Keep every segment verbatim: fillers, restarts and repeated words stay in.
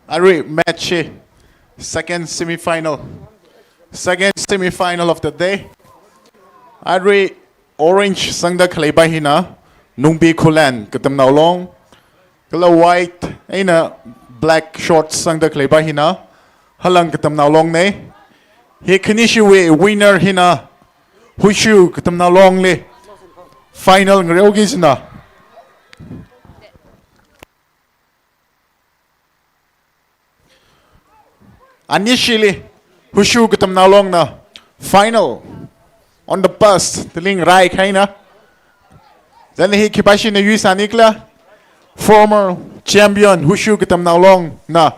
Arui match hi second semi-final. Second semi-final of the day. Arui orange sangda khaleipa hina Nungbi Khullen Katamnao Long. Kala white eina black shorts sangda khaleipa hina Halang Katamnao Long na. Hi khanishiwui winner hina Hushu Katamnao Long li final ngareoki jina. Anishili Hushu Katamnao Long na final on the bus, tiling rai kaina. Then hi khipāshina yuisāni khala, former champion Hushu Katamnao Long na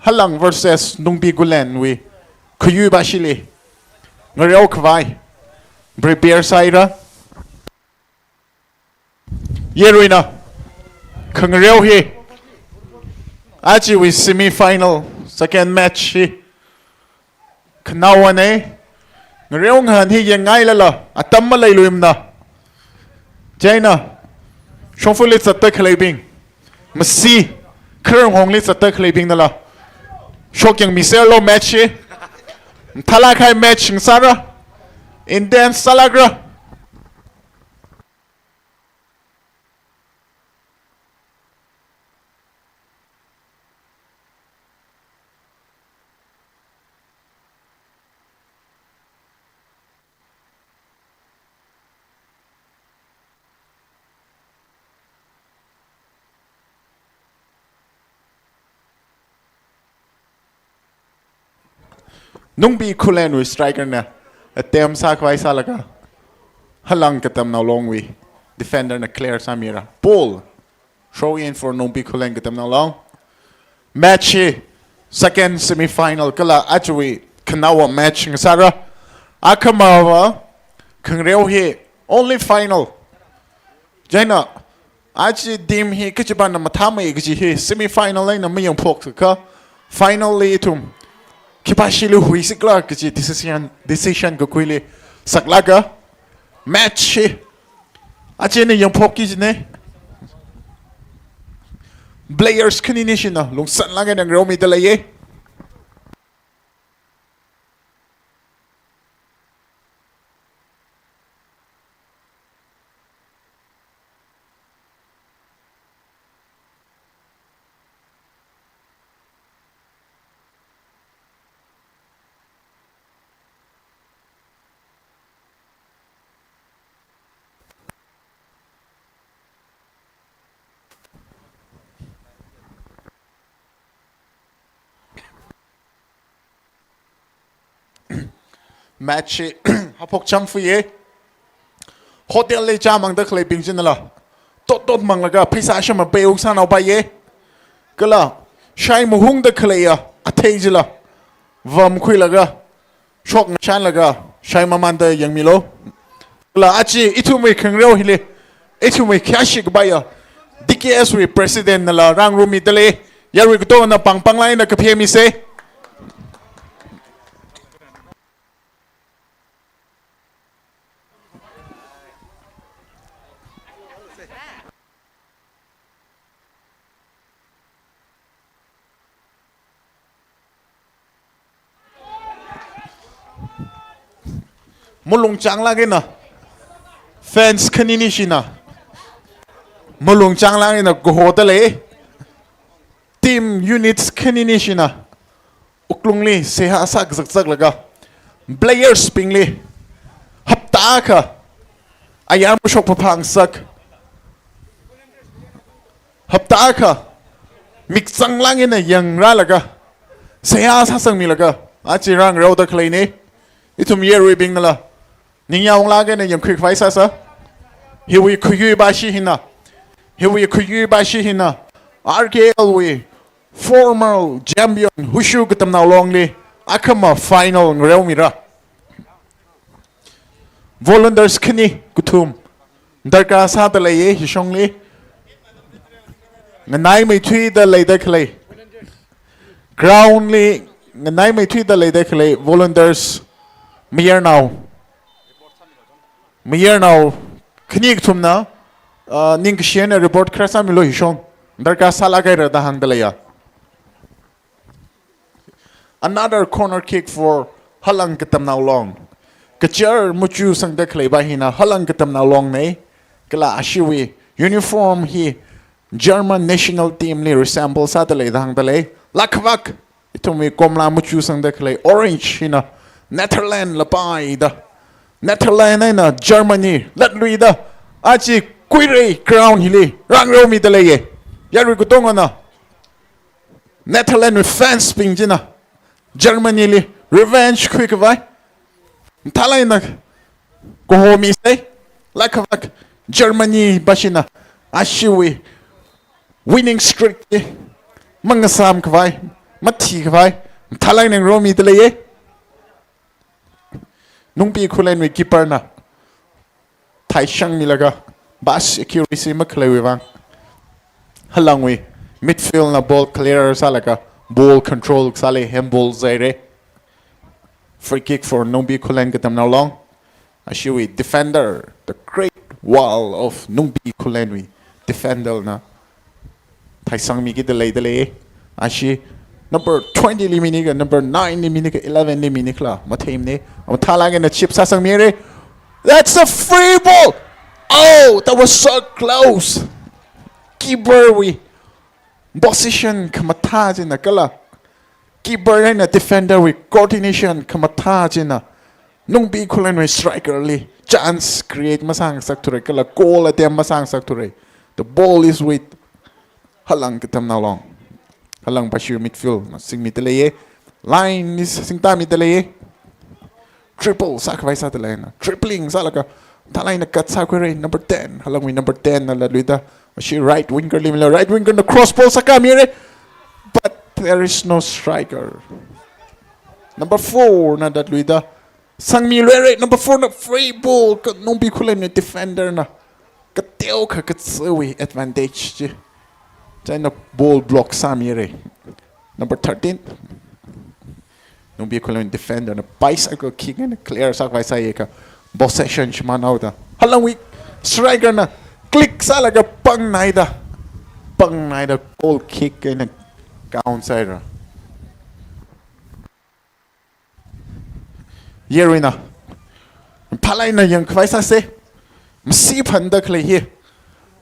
Halang versus Nungbi Khullen wui khayuipa shili ngareo khavai prepare sāhaira. Yaruina khangareo hi achiwui semi-final second match hi khanaowa na. Ngareo ngahān hi yangngailala atam maleiluimana. China shongfali zatda khaleibing, masi kharanghongli zatda khaleibingnala shok yangmiserlu match hi. Thalakha match ngasāra, intense sālākra. Nungbi Khullen wui striker na attempt sākhavai sālaga Halang Katamnao Long wui defender na clear sāmira. Ball throw in for Nungbi Khullen Katamnao Long. Match hi second semi-final kala achiwui khanaowa match ngasāra. Akhama va khangareo hi only final. China achi team hi kachipāna mathāmei kaji hi semi-final eina mayangphok sākha, final li ithum khipāshili huisikhala kaji decision, decision kakhuili saklāka. Match hi achina yangphokki jina. Players khanini shina lungsanlāk eina ngareomida leiya. Match hi haphok chang fuye. Hotel li chāmangda khaleibing chinala tot tot manglaga pheisā shama pei uk sānaopa ye. Kala shai mahungda khaleiya athei chila vāmkhuilaga shok ngashanlaga shai mamanda yangmilu. Kala achi ithumwui khangareo hili ithumwui khayāshi kapaiya D K S wui president nala rāngarumida lei. Yarui katongana pāng pānglāk eina kaphemisei. Malung changlāk eina fans khanini shina malung changlāk eina kahoda lei. Team units khanini shina wuklungli seihā sā kazakzaklaga, players bingli hapta akha ayar mashok phaphā ngasak, hapta akha mikzanglāk eina yangrālaga, seihā sāsangmilaga achi rāngareoda khaleina. Ithum yaruibingnala ningyaonglāk eina yangkhui khavai sāsa. Hiwui khayuipa shi hina, hiwui khayuipa shi hina R K L wui former champion Hushu Katamnao Longli akhama final ngareomira. Volunteers khani kathum darkar sāda leiya hishongli. Nganaimeithuida leida khalei, ground li nganaimeithuida leida khalei volunteers mayarnao, mayarnao khani kathumna, ah, ningkashi eina report kharā sāmilu hishong. Darkar sālāk haira da hāngda leiya. Another corner kick for Halang Katamnao Long. Kachar muchu sangda khalei ba hina Halang Katamnao Long nei. Kala ashiwui uniform hi German national team li resemble sāda lei da hāngda lei. Lakhavak, ithumwui komla muchu sangda khalei orange hina Netherlands la paida. Netherlands eina Germany latluida achi Kuirei ground hili rāngromida leiye. Yarui katongana Netherlands wui fans bing china Germany li revenge khuikhavai mathālāk eina kahomi sai. Lakhavak Germany bashina ashiwui winning streak chi mangasam khavai, mathi khavai mathālāk eina ngaromida leiye. Nungpi Khullenwui keeper na thaishangmilaga pass accuracy makhaleiwui vang Halangwui midfield na ball clear sālaga ball control sālei, handball zaire. Free kick for Nungpi Khullen Katamnao Long. Ashiwui defender, the great wall of Nungpi Khullenwui defender na thaisangmi kida leida lei. Ashi number twenty li mini ka, number nine li mini ka, eleven li mini khala matheimane. Mathālāk eina chip sāsangmire. That's a free ball. Oh, that was so close. Keeper wui position khamathā china kala keeper eina defender wui coordination khamathā china Nungpi Khullenwui striker li chance create masāngasakthure kala goal attempt masāngasakthure. The ball is with Halang Katamnao Long. Halang pashi midfield na singmida leiye. Line is singtāmida leiye. Triple sākhavai sāda leina. Dribbling sālaga mathālāk eina cut sākhuire number ten. Halangwui number ten na latluida ashi right winger li mila, right winger na cross ball sākāmire. But there is no striker. Number four na latluida sangmiluire, number four na free ball ka Nungpi Khullen defender na kateokha katsawui advantage chi china ball block sāmire. Number thirteen. Nungpi Khullen defender na bicycle kick eina clear sākhavai sāye ka possession shimānhaoda Halangwui striker na click sālaga pangnaida, pangnaida goal kick eina count sāhaira. Yaruina mathālāk eina yangkhavai sāse. Masi phanda khalei hi.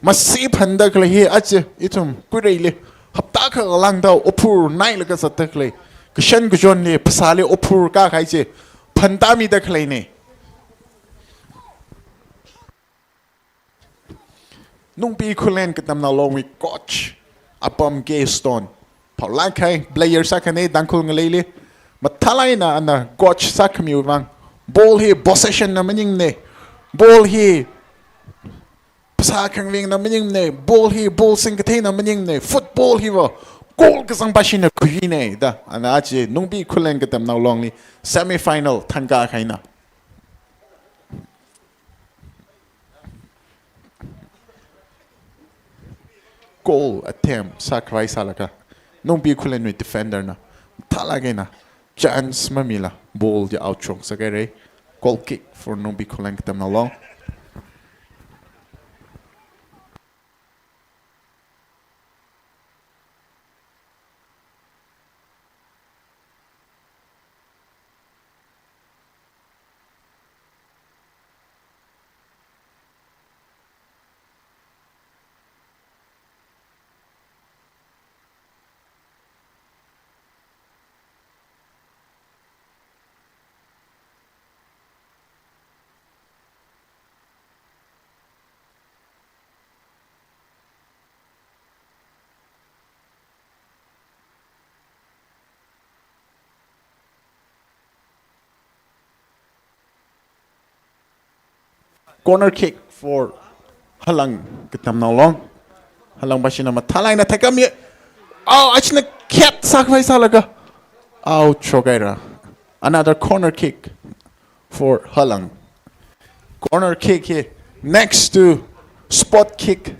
Masi phanda khalei hi achi ithum Kuireili hapta kha lāngda ophur nailaga zatda khalei, kashan kachonli phasāli ophur kākahai chi phantāmida khaleine. Nungpi Khullen Katamnao Longwui coach Apam K Stone. Phaolāk kahai player sākhane Tangkhul ngaleili. Mathālāk eina ana coach sākhamiwui vang ball hi possession na maningne. Ball hi phasā khangving na maningne. Ball hi ball singkathei na maningne. Football hiva goal kazang pashina khuine da ana achi Nungpi Khullen Katamnao Longli semi final thangkā kahaina. Goal attempt sākhavai sālaga Nungpi Khullenwui defender na mathālāk eina chance mamila ball chi out shokngasakhaire. Goal kick for Nungpi Khullen Katamnao Long. Corner kick for Halang Katamnao Long. Halang pashina mathālāk eina thaikami. Oh, achina khet sākhavai sālaga out shokhaira. Another corner kick for Halang. Corner kick hi next to spot kick,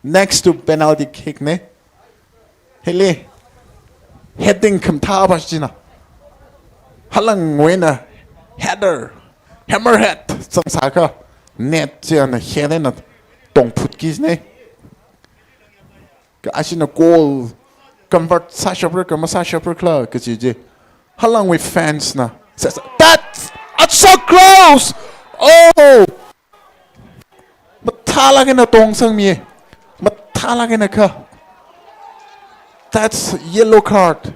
next to penalty kick ne. Hili heading khamathā pashina Halangwui eina header, hammerhead zangsākha net chi ana head eina tongphut kine. Ka ashina goal convert sāshapra ka masāshapra khala kaji chi Halangwui fans na. That's, that's so close! Oh! Mathālāk eina tongsangmi. Mathālāk eina kha. That's yellow card.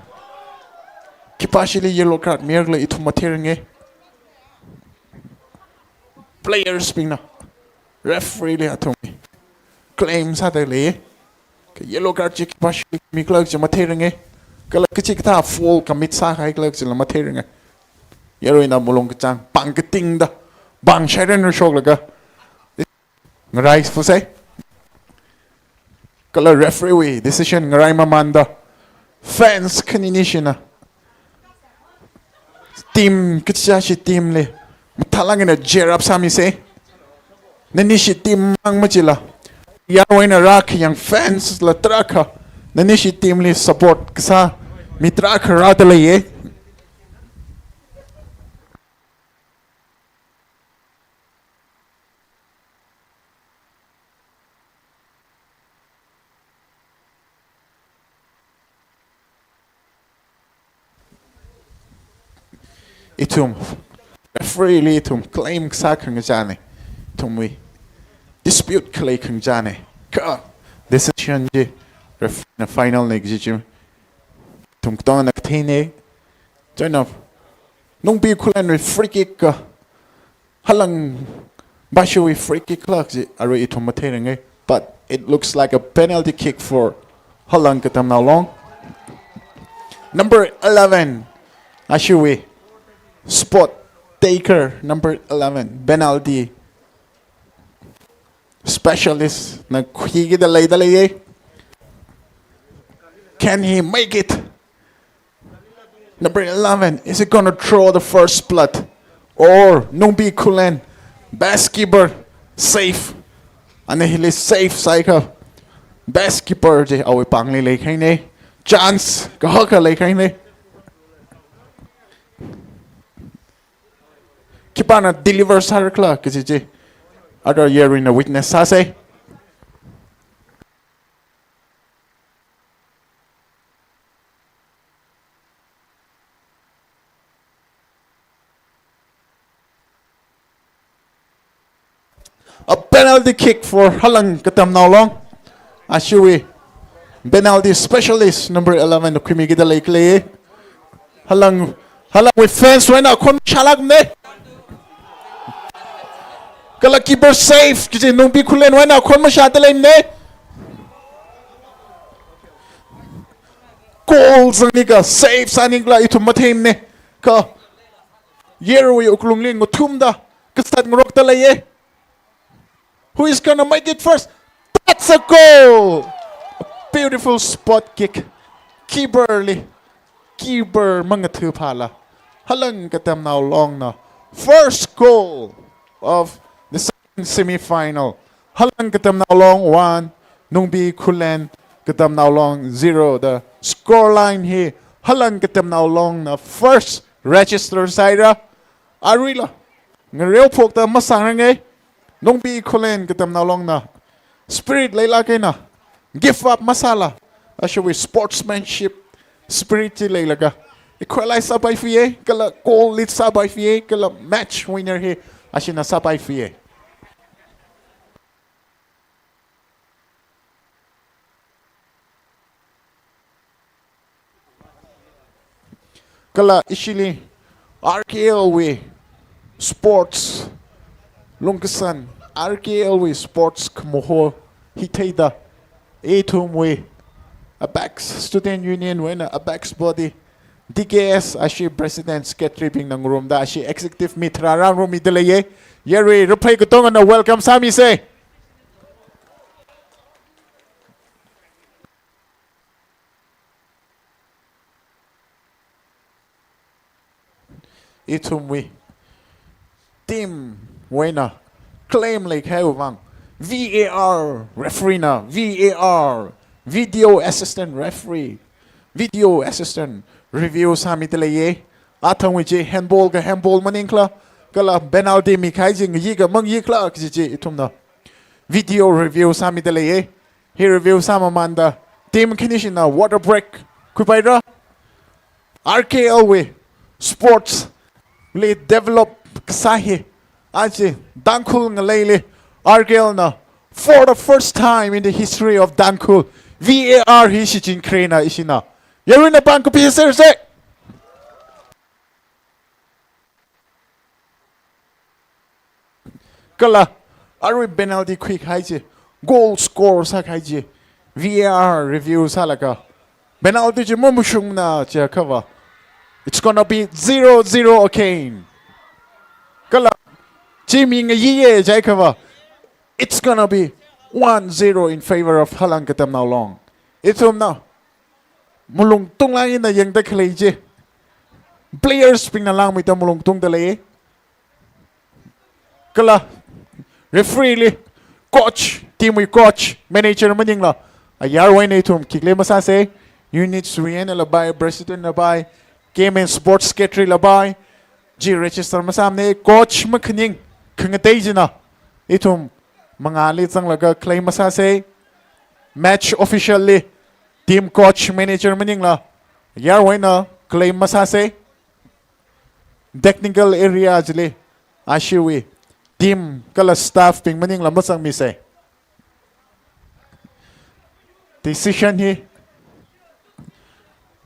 Khipāshili yellow card mihaira khala ithum matheiranga. Players bingna referee li athum claim sāda lei. Kha yellow card chi khipāshili mikhala chi matheiranga. Kala kachikathā foul commit sākahai khala chila matheiranga. Yaruina malung kachāng pāng katingda, pāng shairan rāshoklaga ngarai fusai. Kala referee wui decision ngarai mamānda fans khanini shina team kachichā shi team li mathālāk eina cheer up sāmisa. Nani shi team mang machila, yaruina rākhayang fans la tarākha nani shi team li support kasā mi tarākha rāda leiya. Ithum referee li ithum claim kasā khangachāna. Ithumwui dispute khalei khangachāna. Kha decision chi referee na final na kaji chi ithum katongana katheina. Chieina Nungbi Khullenwui free kick kha Halang Bashiwui free kick khala chi arui ithum matheiranga, but it looks like a penalty kick for Halang Katamnao Long. Number eleven, ashiwui spot taker, number eleven, penalty specialist na khuikida leida leiya. Can he make it? Number eleven, is he gonna draw the first blood? Or Nungbi Khullen, best keeper, save. Ana hili save sāakha best keeper chi awui pāngli leikahaina. Chance kahaka leikahaina. Khipāna deliver sāra khala kaji chi ara yaruina witness sāsa. A penalty kick for Halang Katamnao Long. Ashiwui penalty specialist number eleven khuimikida leikhalei. Halang, Halangwui fans wui eina khon shālākna. Kala keeper save kaji Nungbi Khullen wui eina khon mashāda leimana. Goal zangni kha save sāni khala ithum matheimana. Kha yaruwui wuklungli ngathumda kasat ngarokda leiya. Who is gonna make it first? That's a goal! A beautiful spot kick. Keeper li, keeper mangathu phala Halang Katamnao Long na first goal of the second semi-final. Halang Katamnao Long one, Nungbi Khullen Katamnao Long zero. The score line hi Halang Katamnao Long na first register sāhaira. Aruila ngareo phokda masāngranga. Nungbi Khullen Katamnao Long na spirit leilāk eina give up masāla, ashiwui sportsmanship spirit chi leilaga equalize sāpaifaya, kala goal lead sāpaifaya, kala match winner hi ashina sāpaifaya. Kala ishili R K L wui sports lungkasan, R K L wui sports khamaho hi theida, ithumwui Apex Student Union wui eina Apex Body, D K S ashi President Secretary bingna ngarumda ashi Executive mi tharā rāngarumida leiya. Yarui raphei katongana welcome sāmisa. Ithumwui team wui eina claim leikahaiwui vang V A R referee na, V A R, video assistant referee, video assistant review sāmida leiya. Athangwui chi handball kha handball maningkhala, kala penalty mikahai chi ngayi kha mangayi khala kaji chi ithumna video review sāmida leiya. Hi review sāmamānda team khanishina water break khuipaira. R K L wui sports li develop kasā hi, aja Tangkhul ngaleili R K L na, for the first time in the history of Tangkhul, V A R hi shichin kharena ishina. Yaruina pāng kapi serse. Kala, arui penalty khuikahai chi, goal score sākahai chi, V A R review sālaga, penalty chi mamashungna jiakhava, it's gonna be zero zero again. Kala, chi mi ngayiye jiakhava, it's gonna be one zero in favor of Halang Katamnao Long. Ithumna malung tunglang eina yangda khalei chi, players bingna langmeida malung tungda lei. Kala, referee li, coach, team wui coach, manager maningla, ayarwui eina ithum khikhalei masāse, units wui eina lapai, president lapai, game and sports secretary lapai, chi register masāmane, coach makhaning khangatei china, ithum mangāli zanglaga khalei masāse, match official li, team coach, manager maningla, ayarwui eina khalei masāse, technical area chili, ashiwui team kala staff bing maningla mazangmise. Decision hi,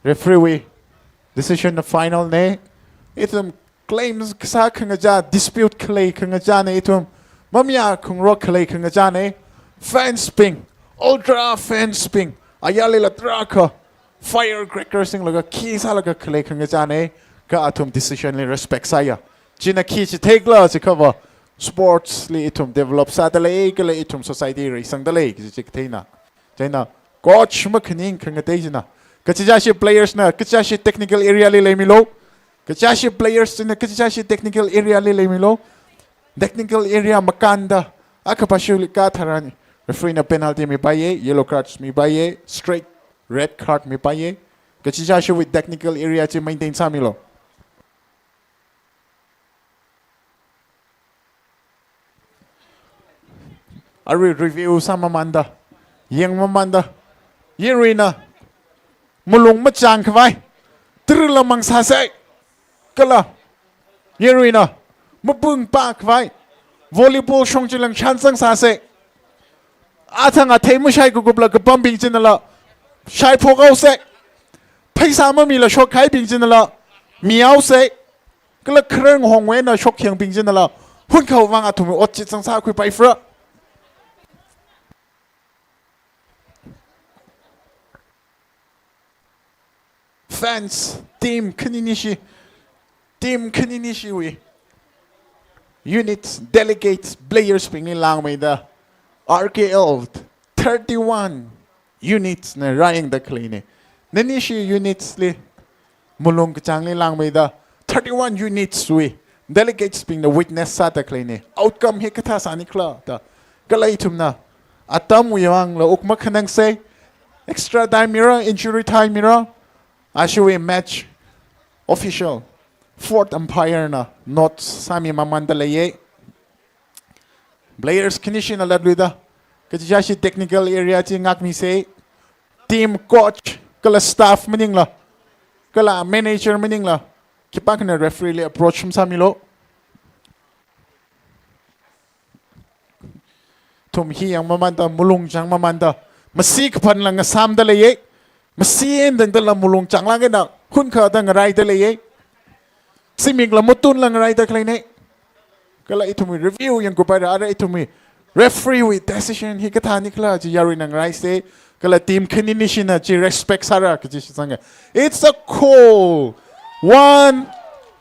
referee wui decision na final ne. Ithum claims kasā khangachā, dispute khalei khangachāne ithum. Mamayā khangarok khalei khangachāne. Fans bing, ultra fans bing, ayarlila tarākha firecrackers singlaga khi sālaga khalei khangachāne, kha athum decision li respect sāya. China khi chitheikhala jiakhava, sports li ithum develop sāda lei, kala ithum society reisangda lei, kaji chi katheina. Chieina, coach makhaning khangatei china, kachichāshi players na, kachichāshi technical area li leimilo, kachichāshi players china, kachichāshi technical area li leimilo, technical area makānda, akha pashu li katharan, referee na penalty mipaiye, yellow cards mipaiye, straight red card mipaiye, kachichāshiwui technical area chi maintain sāmilo. Arui review sāmamānda, yangmamānda, yaruina malung machāng khavai, tara̱ lamang sāse. Kala, yaruina mapung pā khavai, volleyball shong chilang shānzang sāse. Athang athei mashai kakupla kapambing chinala shaiphok haose. Pheisā mamila shokkahaibing chinala mi haose. Kala kharar ngahongwui eina shokyāngbing chinala, hunkhawui vang athum ot chi zangsā khuipai fra. Fans, team khaninishi, team khaninishiwui units, delegates, players bingli langmeida, R K L thirty-one units na rāyangda khaleine. Nanishi units li, malung kachāngli langmeida, thirty-one units wui delegates bingna witness sāda khaleine. Outcome hi kathā sānikhala da. Kala ithumna atamwui vangla uk makhanangse, extra time mira, injury time mira, ashiwui match official, fourth umpire na note sāmimamānda leiye. Players khanishina latluida, kachichāshi technical area chi ngākmise, team coach, kala staff maningla, kala manager maningla, khipākhana referee li approach masāmilo. Ithum hi yangmamānda, malung chāngmamānda, masi kaphanla ngasāmda leiye. Masi eina tangdala malung chānglāk eina, hunkhada ngaraida leiye. Zimikla matunla ngaraida khaleine. Kala ithumwui review yangkupaira, ara ithumwui referee wui decision hi kathānikhala chi yaruina ngaraise. Kala team khaninishina chi respect sāra kaji shitsanga. It's a call. One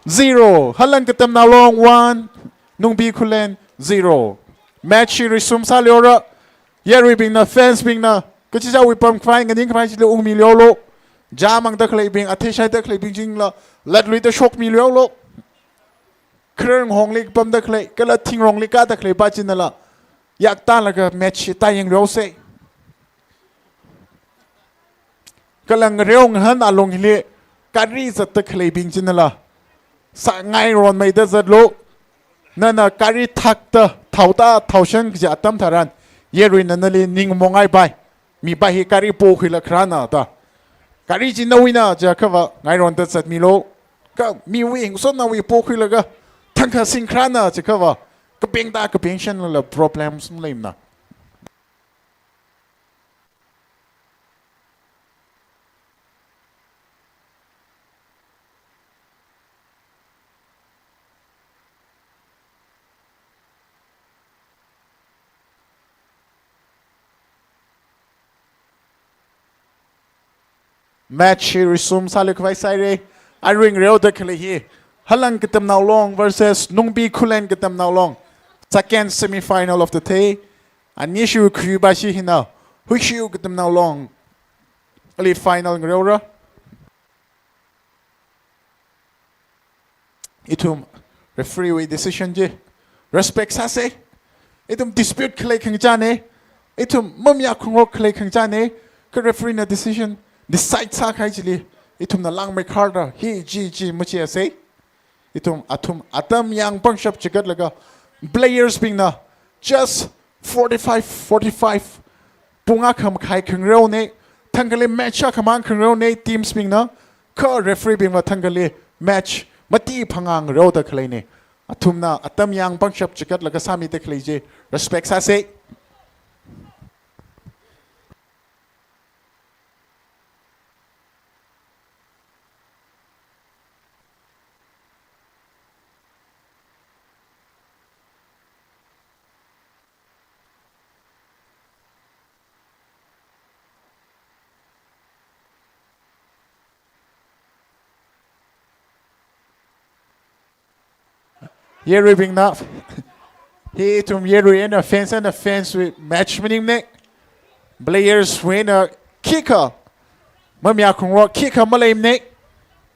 zero. Halang Katamnao Long one, Nungbi Khullen zero. Match hi resume sāleora. Yaruibingna, fans bingna, kachichāwui pamkhavai, nganingkhavai chili ungmileolo. Jamangda khaleibing, athei shaida khaleibing chila, latluida shokmileolo. Kharar ngahongli pamda khalei, kala thingrongli kāda khalei pā chinala, yaktalaga match hi tāyangleose. Kala ngareo ngahān alung hili, gari zatda khaleibing chinala, sāngaironmeida zatlo. Nana gari thakta, thaota, thaoshang kaji atam tharan, yaruina nali ning mongaipai. Mipā hi gari pokhuila kharāna da. Gari chi nawuina jiakhava ngaironda zatmilo. Kha miwui ngasotnaowui pokhuilaga thangkha singkharāna chiakhava, kapeng ta kapeng shanlala problems maleimana. Match hi resume sālui khavai sāhaira. Arui ngareoda khalei hi Halang Katamnao Long versus Nungbi Khullen Katamnao Long. Second semi-final of the day. Anishiwui khuipashi hina Huishiu Katamnao Long ali final ngareora. Ithum referee wui decision chi respect sāsa. Ithum dispute khalei khangachāna. Ithum mamayākhangarok khalei khangachāna. Kha referee na decision decide sākahai chili ithumna langmeikharda hi chi chi machiasa. Ithum athum atam yāng pangshap chigatlaga players bingna just forty-five, forty-five pung akha makhai khangareona, thangkhali match akhamang khangareona teams bingna, kha referee bingva thangkhali match mati phangā ngareoda khaleina. Athumna atam yāng pangshap chigatlaga sāmida khalei chi respect sāsa. Yaruibingna, hi ithum yarui eina fans eina fans wui match maningmana. Players wui eina khikha mamayākhangarok khikha maleimana.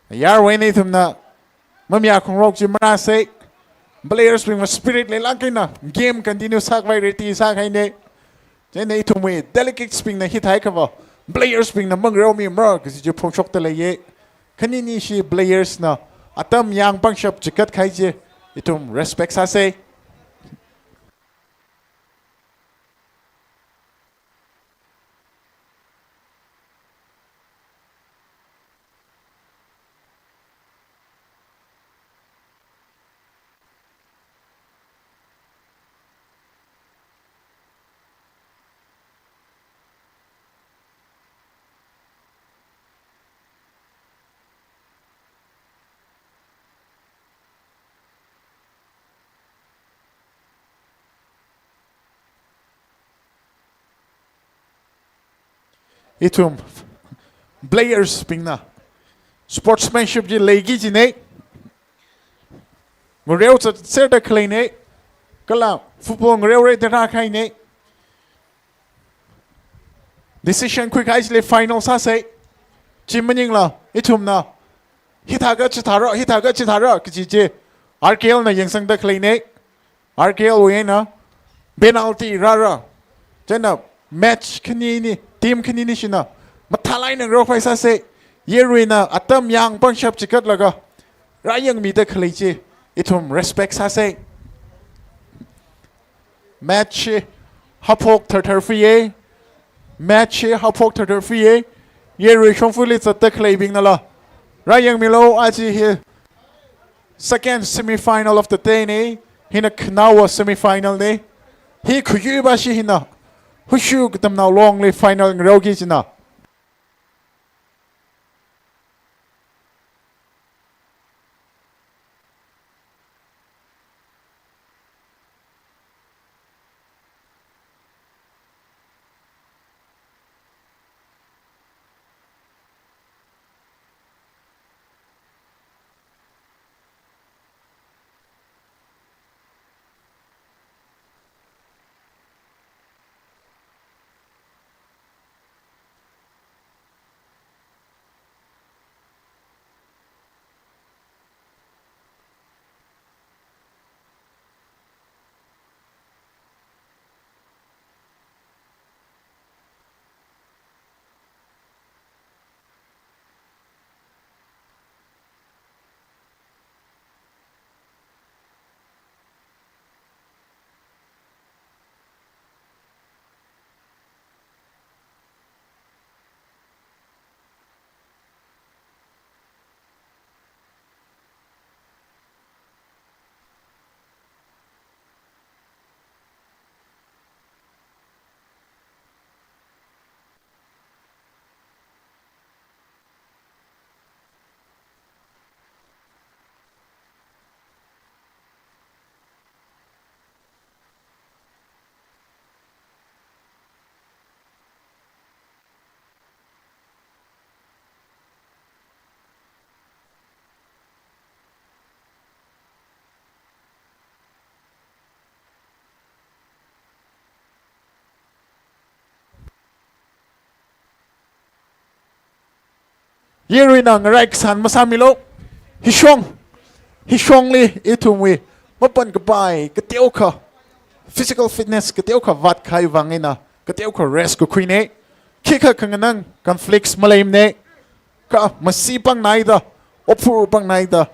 Yaruiwui eina ithumna mamayākhangarok chi marāsa. Players bingva spirit leilāk eina game continue sākhavai ready sākahaina. Chieina ithumwui delegates bingna hithākhava players bingna mangareomimara kaji chi phongshokda leiya. Khaninishi players na atam yāng pangshap chigat kahai chi ithum respect sāsa. Ithum players bingna sportsmanship chi leiki kajina. Ngareo zatserda khaleina. Kala football ngareora da rākahaina. Decision khuikahai chili final sāsa. Chi maningla ithumna hithākha chithāra, hithākha chithāra kaji chi R K L na yangsangda khaleina. R K L wui eina penalty rāra. Chieina match khanini, team khaninishina mathālāk eina ngarokhavai sāsa. Yaruina atam yāng pangshap chigatlaga rāyangmida khalei chi ithum respect sāsa. Match hi haophok tharthar fiya. Match hi haophok tharthar fiya. Yarui shongfali zatda khaleibingnala rāyangmilu. Aja hi second semi-final of the day na. Hina khanaowa semi-final na. Hi khayuipashi hina Huishiu Katamnao Longli final ngareoki kajina. Yaruina ngarai kasān masāmilu. Hishong, hishongli ithumwui mapan kapai kateokha, physical fitness kateokha vātkahai vang eina kateokha rest kakhuina. Khikha khanganang conflicts maleimana. Kha masi pangnaida, ophur pangnaida,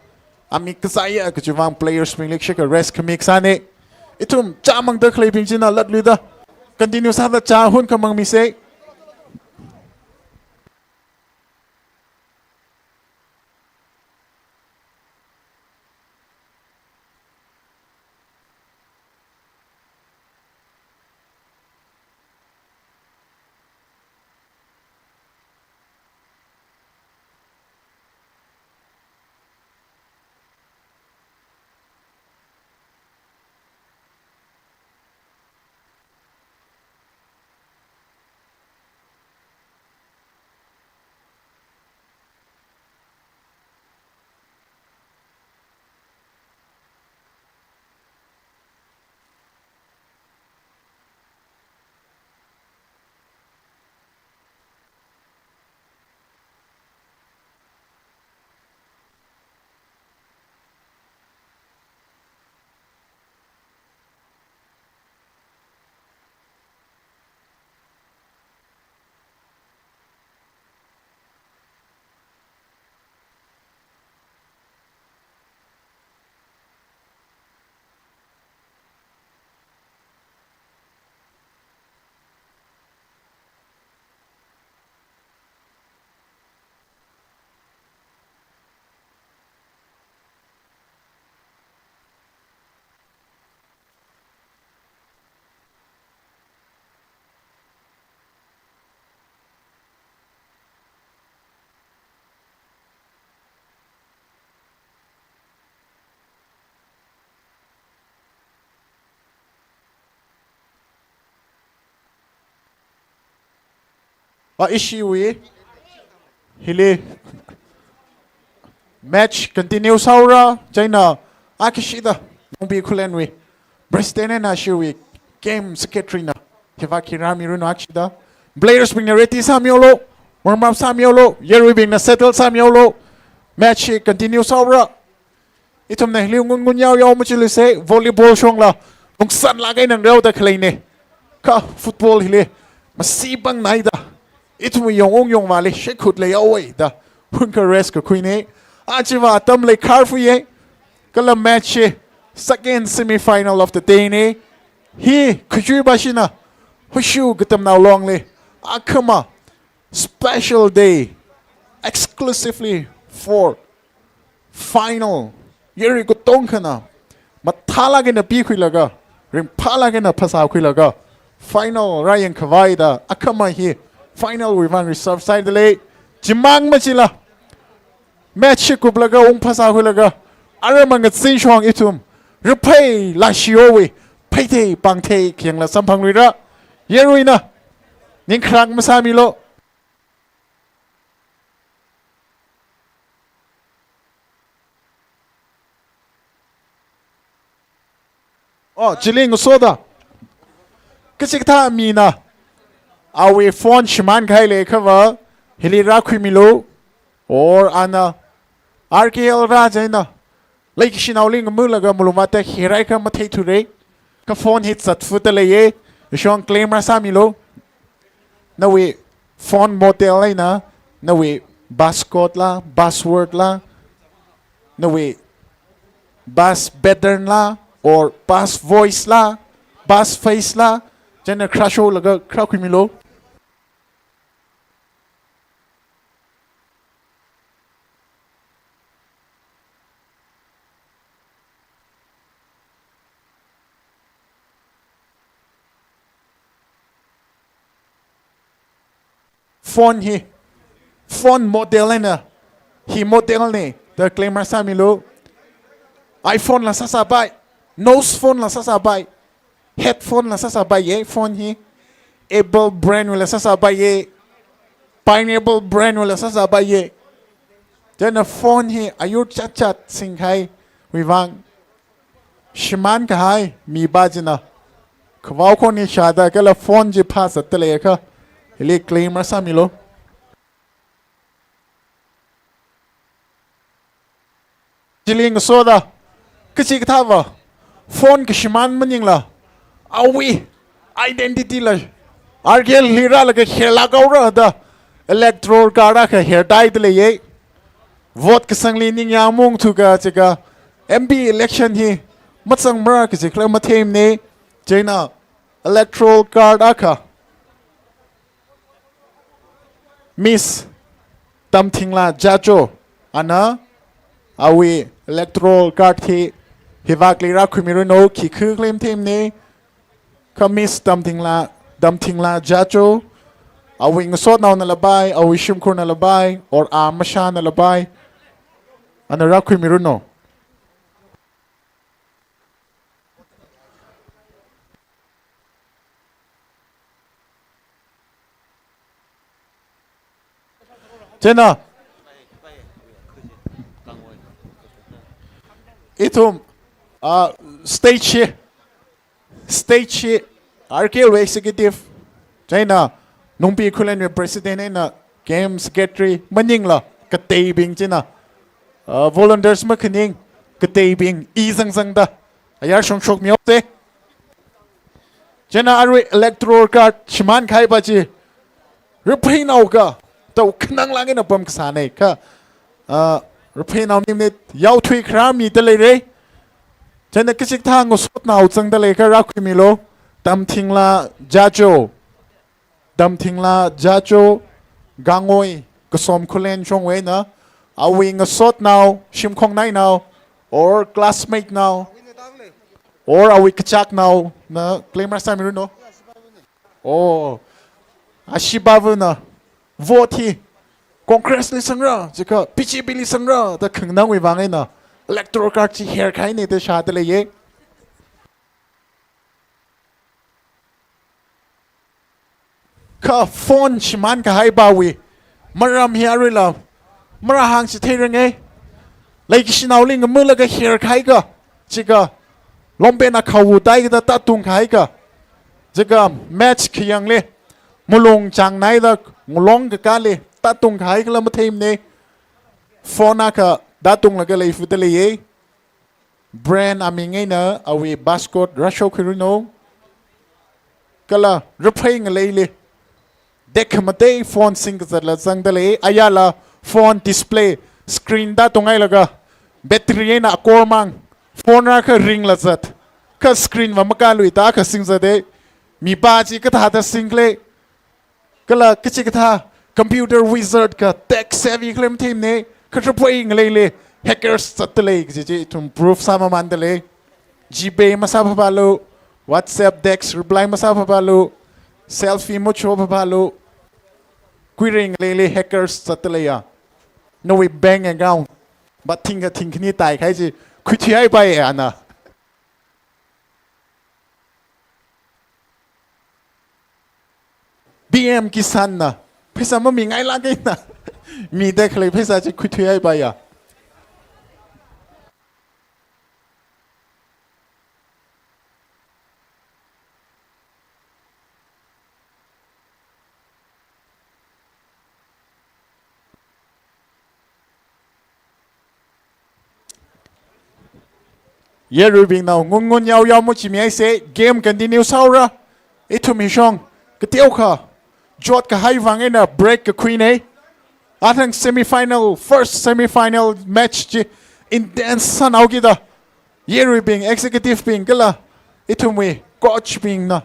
amik kazāya kachi vang players bingli shikha rest khami kasāna. Ithum chāmangda khaleibing china latluida continue sāda chā hun khamang misa. A ishiwui hili match continue sāhaora, chieina akhashida Mongpi Khullenwui president eina ishiwui game secretary na hiva khira mirunu akhashida. Players bingna ready sāmihaolu, warm up sāmihaolu, yaruibingna settle sāmihaolu. Match hi continue sāhaora. Ithumna hili ngun ngun yao yao machiluisa, volleyball shongla lungsanlāk eina ngareoda khaleina. Kha football hili masi pangnaida ithum yong ung yongvāli shaikhut leihaowa da hunkha rest kakhuina. Aja va atam leikhar fuya. Kala match hi second semi-final of the day na. Hi khachuiva shina Hoshu Katamnao Longli akhama special day exclusively for final. Yarui katongkhana mathālāk eina pikhuilaga, ringphālāk eina phasākhuilaga final rāyangkhavai da akhama hi final wui vang reserve sāda lei. Chimang machila match hi kuplaga ung phasākhuilaga aram ngatsin shong ithum raphei lāshihaowui pheithei pāngthei khayangla samphangluira. Yaruina ningkharang masāmilu. Oh, chili ngasoda. Kachikathā mina awui phone shimānkahai leiakhava hili rākhuimilu. Or ana R K L rā chieina leikashinaoli ngamulaga malung vātda khiraiakha matheithura. Kha phone hi zatfuda leiya. Ishong claim rāsāmilu. Nawui phone model eina, nawui bass chord la, bass word la, nawui bass pattern la, or bass voice la, bass face la, chieina kharāsholaga kharākhuimilu. Phone hi, phone model eina hi model na da claim rāsāmilu. iPhone la sāsāpai, nose phone la sāsāpai, headphone la sāsāpaiya phone hi. Apple brand wuila sāsāpaiya, pineapple brand wuila sāsāpaiya. Chieina phone hi ayur chatchat singkahaiwui vang shimānkahai mipā china khavao khon hi shāda kala phone chi phāzatda leiakha hili claim rāsāmilu. Chili ngasoda, kachikathāva phone kashimān maningla, awui identity la R K L li rālaga kherlāk haora da electoral card akha hertai da leiya. Vote kasangli ningyāng maungthuka chiakha M P election hi mazangmara kaji khala matheimana. Chieina electoral card akha Miss Tamthingla Jacho ana awui electoral card hi hivākli rākhuimiranu. Khikha khala matheimana. Kha Miss Tamthingla, Tamthingla Jacho, awui ngasotnaonala pai, awui shimkhurnala pai, or a mashānala pai, ana rākhuimiranu. Chieina ithum, ah, stage hi, stage hi R K L wui executive, chieina Nungpi Khullenwui president eina K M secretary maningla kateibing chieina, ah, volunteers makhaning kateibing i zangzangda ayar shongshokmihaosa. Chieina arui electoral card shimānkahaipa chi rapheinao kateo khanang lāk eina pamkasāna kha, ah, rapheinao minute yaothui kharā mida leira. Chieina kachikathā ngasotnao zangda leiakha rākhuimilu. Tamthingla Jacho, Tamthingla Jacho, Gangoi, Kasom Khullen shongwui eina, awui ngasotnao, shimkhongnainao, or classmate nao, or awui kachāknaona claim rāsāmiranu. Oh, ashibavana vote hi Congress li sangra, chiakha B J P li sangra da khanganangwui vang eina electoral card chi herkahaina da shāda leiya. Kha phone shimānkahaipawui maram hi aruila marāhāngchitheiranga. Leikashinaoli ngamalaga herkahai ka, chiakha longpen akhao taikada tātungkahai ka, chiakha match khayangli malung chāngnaida ngalong kakāli tātungkahai kala matheimana. Phone akha tātunglaga leifuda leiya. Brand aming eina awui barcode rāshokhuiranu. Kala raphei ngaleili tekhamatei phone singkazatla zangda lei. Ayala phone display screen tātunghailaga battery eina akormang phone rākha ringla zat, kha screen va makālui da akha singzata. Mipā chi kathāda singkhala, kala kachikathā computer wizard ka tech savvy khala matheimana, kha raphei ngaleili hackers zatda lei kaji chi ithum proof sāmamānda lei. GPay masāphapalu, WhatsApp text reply masāphapalu, selfie machopapalu, kuiring ngaleili hackers zatda leiya. Nawui bank account va thingkha thingkhani taikahai chi khuithuihaipai ana. P M Kisan na pheisā mamingailāk eina mida khalei pheisā chi khuithuihaipaiya. Yaruibingnao ngun ngun yao yao machimihaisa, game continue sāhaora. Ithum hishong kateokha chotkahai vang eina break kakhuina. Athang semi final, first semi final match chi intense sāhaokida, yaruibing, executive bing kala ithumwui coach bingna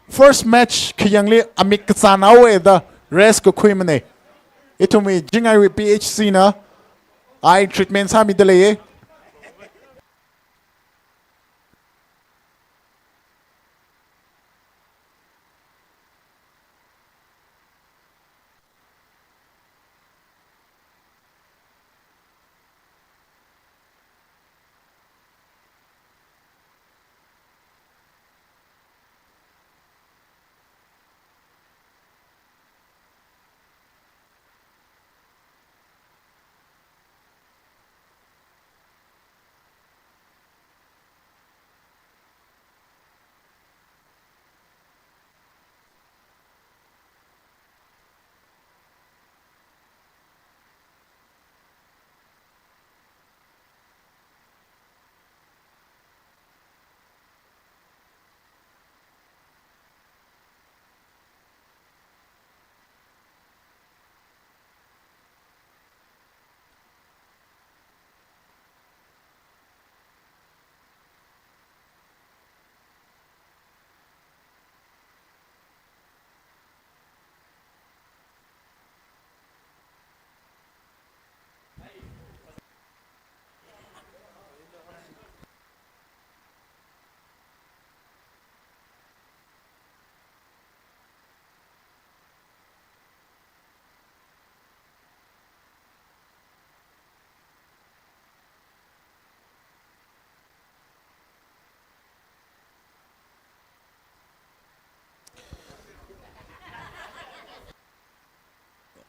first match khayangli amik kazānhaowa da rest kakhuimana. Ithumwui Jingaiwui P H C na eye treatment sāmida leiya.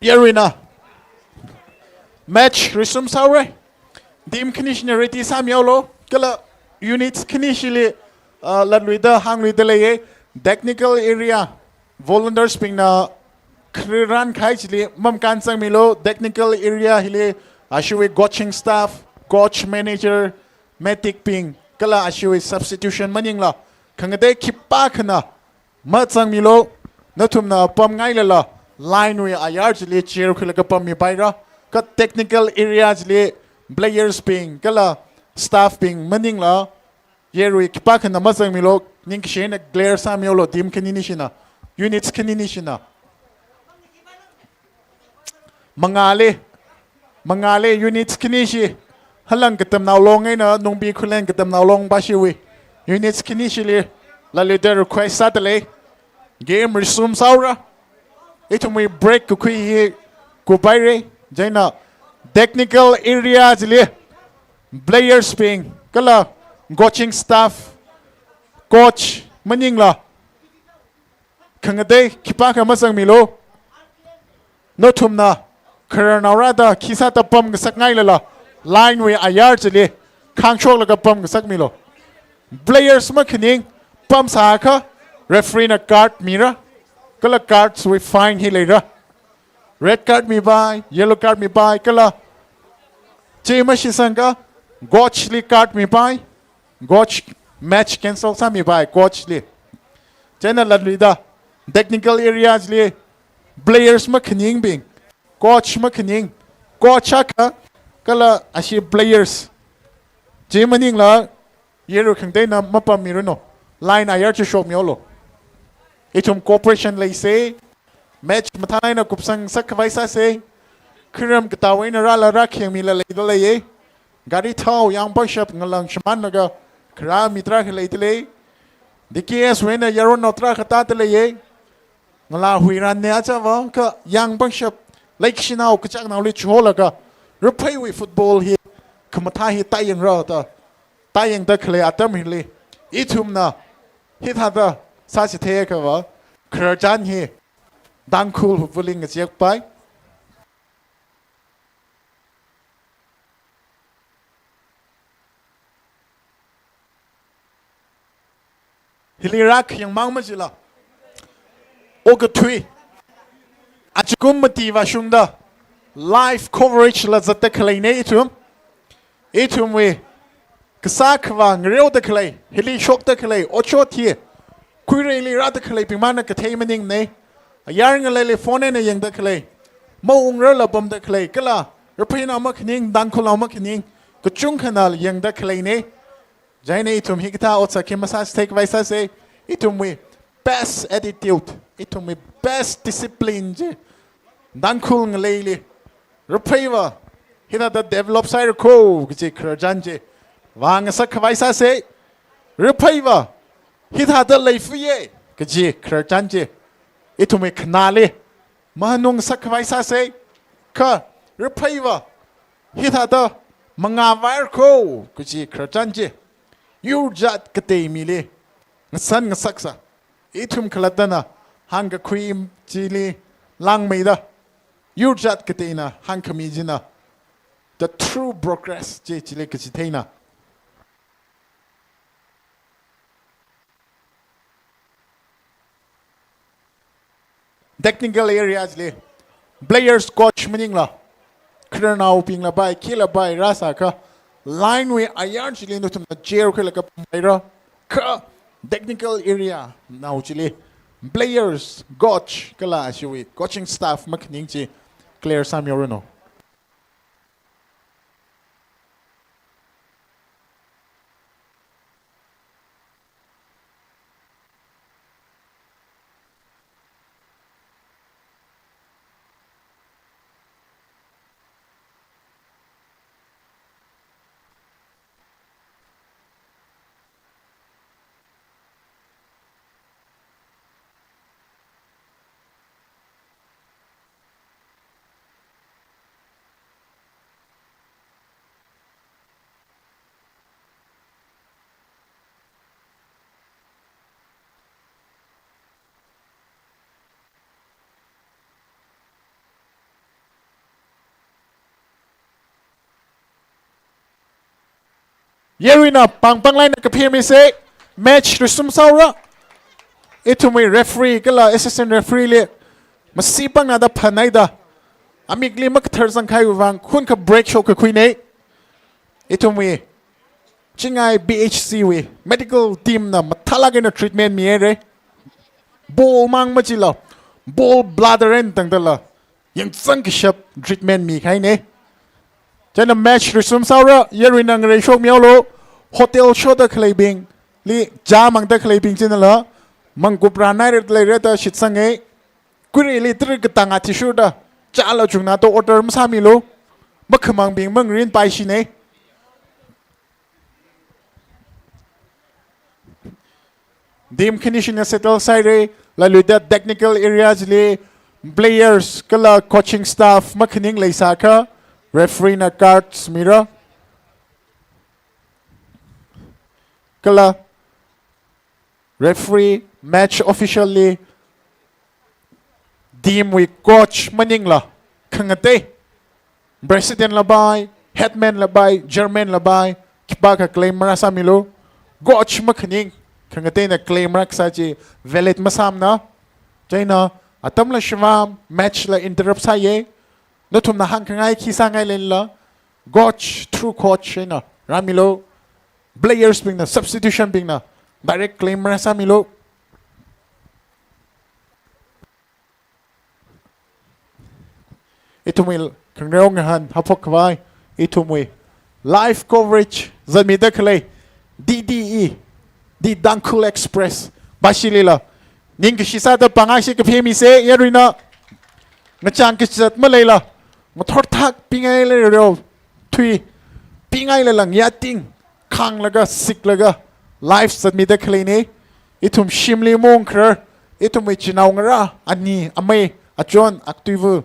Yaruina. Match resume sāhaora. Team khani shina ready sāmihaolu. Kala units khani shili, uh, latluida hāngluida leiya. Technical area volunteers bingna kharan kahai chili mamakān zangmilu. Technical area hili ashiwui coaching staff, coach, manager, medic bing, kala ashiwui substitution maningla khangatei khipākhana mazangmilu. Nathumna pamngailala line wui ayar chili cheer khuilaga pammipaira. Kha technical area chili players bing kala staff bing maningla yarui khipākhana mazangmilu. Ningkashina clear sāmihaolu team khani shina, units khani shina. Mangāli, mangāli units khani shi, Halang Katamnao Long eina Nungbi Khullen Katamnao Long bashiwui units khani shili latluida request sādalei. Game resume sāhaora. Ithumwui break kakhui hi kuphaira. Chieina technical area chili players bing kala coaching staff, coach maningla khangatei khipākha mazangmilu. Nathumna khararnao rāda khi sāda pamngasakngailala line wui ayar chili khangshoklaga pamngasakmilu. Players makhaning pamsākha referee na card mira. Kala cards wui fine hi leira. Red card mipai, yellow card mipai, kala chi mashitsangakha coach li card mipai. Coach match cancel sāmipai coach li. Chieina latluida technical area chili players makhaningbing, coach makhaning, coach akha kala ashi players chi maningla yarui khangateina mapammiranu. Line ayar chi shokmihaolu. Ithum cooperation leisa. Match mathālāk eina kupsang sakkhavai sāsa. Kharam katā eina rāla rākhayangmila leida leiya. Gari thao yangpangshap ngalang shimānlaga kharā mi tarākha leida lei. D K S wui eina yaronnao tarākha tāda leiya. Ngalā huiranna achāva kha yangpangshap leikashinao kachāknaoli chiholaga rapheiwui football hi khamathā hi tāyangra da, tāyangda khalei atam hili ithumna hithāda sāchitheiakhava khararchan hi Tangkhul Hupvali ngazekpai. Hili rākhayang mang machila, okathui achikum mati vāshungda live coverage la zatda khaleina ithum. Ithumwui kasā khavā ngareoda khalei, hili shokda khalei, otshot hi khuiraili rāda khaleibingmana kathei maningmana. Ayar ngaleili phone eina yangda khalei, maungrarla pamda khalei, kala rapheinao makhaning, Tangkhulnao makhaning kachungkhana yangda khaleina. Chieina ithum hikathā otsak hi masāchithei khavai sāsa. Ithumwui best attitude, ithumwui best discipline chi Tangkhul ngaleili rapheiva hithāda develop sāhaira kho kaji khararchan chi vāngasak khavai sāsa. Rapheiva hithāda leifuiya kaji khararchan chi ithumwui khanāli mahanung sakkhavai sāsa. Kha rapheiva hithāda mangā vāhaira kho kaji khararchan chi yur jat katei mili ngasan ngasaksa. Ithum khalattana hāngkakhui chili langmeida yur jat kateina hāngkhami china the true progress chi chili kachitheina. Technical area chili players, coach maningla khararnaobingla pai, khila pai rāsākha line wui ayar chili nathumna cheer khuilaga pamhaira. Kha technical area nao chili players, coach kala ashiwui coaching staff makhaning chi clear sāmihaoranu. Yaruina pāng pānglaina kaphemisei, match resume sāhaora. Ithumwui referee kala assistant referee li masi pāngna da phanai da, amikli makathar zangkahaiwui vang hunkha break shokkakhuinei. Ithumwui Chingai B H C wui medical team na mathālāk eina treatment mihairei. Ball mang machila, ball bladder eina tangdala yangzang kashap treatment mikahainei. Chieina match resume sāhaora, yaruina ngarei shokmihaolu. Hotel shoda khaleibingli, chā mangda khaleibing chinala, mangkup rānai re leira da shitsangei. Kuirili tara katang athishurda, chāla chungna da order masāmilu. Makhamangbing mangarin paishinei. Team khanishina settle sāhairei, laluida technical areas li players kala coaching staff makhaning leisākha, referee na cards mira. Kala referee, match official li, team wui coach maningla khangatei, president la pai, headman la pai, chairman la pai, khipākha claim marāsāmilu. Coach makhaning khangateina claim marākasā chi valid masāmana. Chieina atamla shimān match la interrupt sāyei. Nathumna hāngkhangai khi sāngai lenla, coach, through coach eina rāmilu. Players bingna, substitution bingna direct claim marāsāmilu. Ithumwui khangareo ngahān haophok khavai, ithumwui live coverage zatmida khalei D D E, The Tangkhul Express, bashilila ningkashi sāda pāngakshi kaphemisei. Yaruina ngachang kazat maleila, ngathor thak pingai leireo, thui pingai leilang yating khanglaga, siklaga, live zatmida khaleinei. Ithum shimli mong kharar, ithumwui chinao ngarā, ani, amei, achon, aktuiva,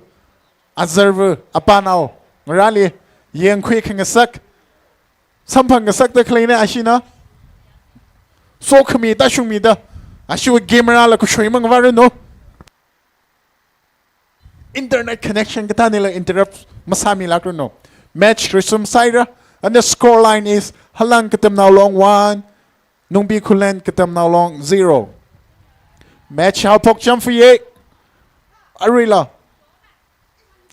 azarva, apanao ngarāli yangkhui khangasak, samphang ngasakda khaleinei. Ashina sokhami tāshungmida, ashiwui camera la khuishoi mangavāranu. Internet connection kathānila interrupt masāmilākranu. Match resume sāhaira, and the score line is Halang Katamnao Long one, Nungbi Khullen Katamnao Long zero. Match haophok chāmfiyei. Aruila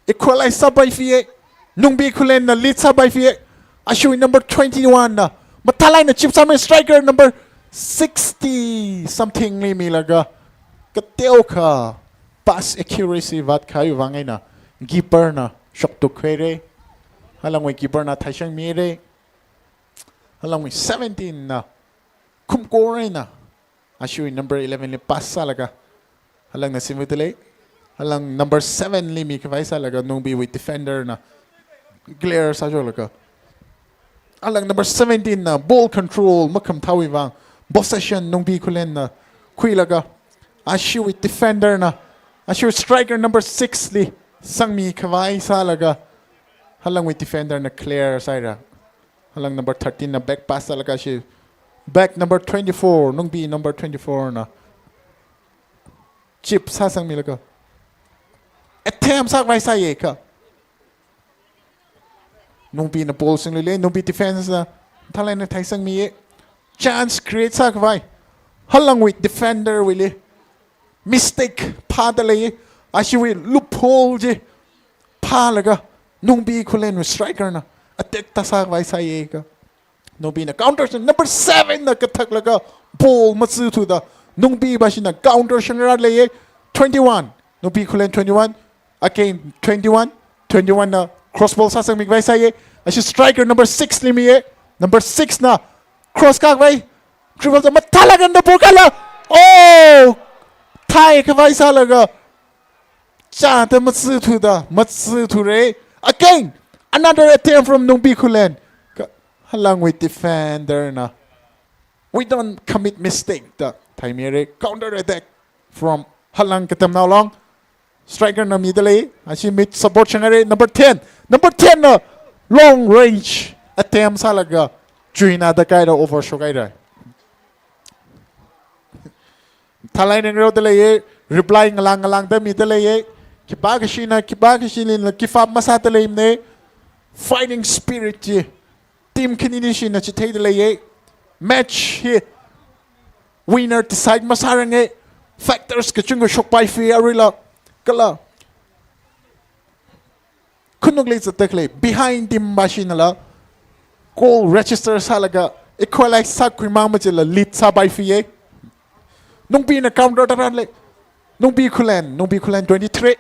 equalize sāpaifiyei. Nungbi Khullenna lead sāpaifiyei. Ashiwui number twenty-one na mathālāk eina chip sāmei, striker number sixty something li milaga, kateokha pass accuracy vātkahaiwui vang eina keeper na shoktukkhuirei. Halangwui keeper na thaisangmirei. Halangwui seventeen na khumkor eina ashiwui number eleven li pass sālaga, halangna simvudalei. Halang number seven li mikhavai sālaga, Nungbiwui defender na clear sāsholaga, halang number seventeen na ball control makhamathāwui vang possession Nungbi Khullenna khuilaga, ashiwui defender na, ashiwui striker number six li sangmikhavai sālaga, halangwui defender na clear sāhaira. Halang number thirteen na back pass sālaga, ashi back number twenty-four, Nungbi number twenty-four na chip sāsangmilaga attempt sākhavai sāyekha, Nungbina ball singluilei. Nungbi defense na mathālāk eina thaisangmi. Chance create sākhavai, halangwui defender wuili mistake phādalei. Ashiwui loophole chi phālaga, Nungbi Khullenwui striker na attack tāsākhavai sāyekha, Nungbina counter sing, number seven na kathaklaga ball matsuthuda, Nungbi bashina counter shangrālei. Twenty-one, Nungbi Khullen twenty-one, again twenty-one, twenty-one na cross ball sāsangmikhavai sāye. Ashi striker number six li miye. Number six na cross kākhavai, dribble da mathālāk eina ball kāla, oh, thaikhavai sālaga, chāda matsuthuda, matsuthure. Again, another attempt from Nungbi Khullen. Kha halangwui defender na, "We don't commit mistake," da thaimire. Counter attack from Halang Katamnao Long. Striker na midalei, ashi mid support shangaire. Number ten, number ten na long range attempt sālaga chuina da kaida over shokhaira. Thalai ningro dalei, reply ngalang ngalang da midalei. Khipākashina, khipākashilila give up masāda leimane. Fighting spirit chi team khanini shina chitheida leiye. Match hi winner decide masāranga. Factors kachungkha shokpai fie aruila. Kala khanukli zatdalei behind team va shinala goal register sālaga equalize sākhuimang machila lead sāpai fie. Nungbina counter tharanle. Nungbi Khullen, Nungbi Khullen twenty-three.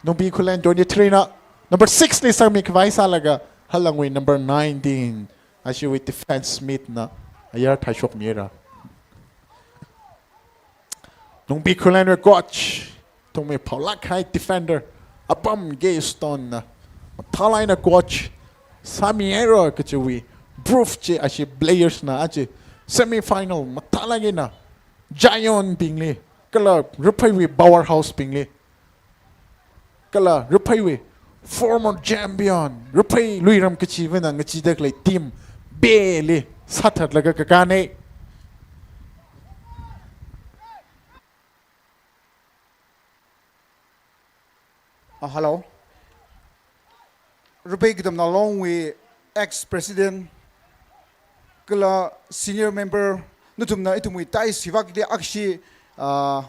Nungbi Khullen twenty-three na number six li sangmi khavai sālaga halangwui number nineteen ashiwui defense mid na ayar thaishokmira. Nungbi Khullenwui coach, thongmi phaulak hai defender, Apam Gayston na mathālak eina coach sāmihaira kachiwui proof chi ashi players na aja semi final mathālak eina Zion bingli, kala Rapheiwui powerhouse bingli, kala Rapheiwui former champion, Raphei Luiram kachivana ngachidalei team B li sāthatlaga kakāne. Ah, hello. Raphei Katamnao Longwui ex-president, kala senior member, nathumna ithumwui dais hivakli akshi, ah,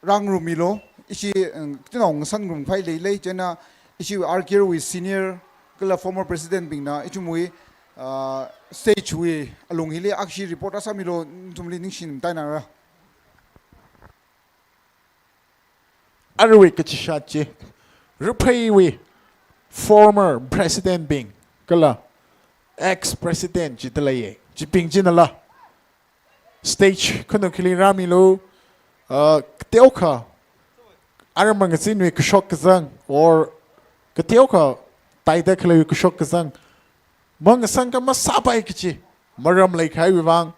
rāngarummilu, ishi, um, tinao ngasan ngarumkhavai leilei, chieina ishi R K R wui senior, kala former president bingna, ithumwui, ah, stage wui alung hili akshi report rāsāmilu, nathumli ningshi matainara. Aruiwui kachishat chi, Rapheiwui former president bing, kala ex-president chi dalei, chibing chinala stage khanuk hili rāmilu, uh, kateokha aram mangazinwui kashok kazang, or kateokha taida khaleiwui kashok kazang mangasang ka masāpai kachi maram leikahaiwui vang,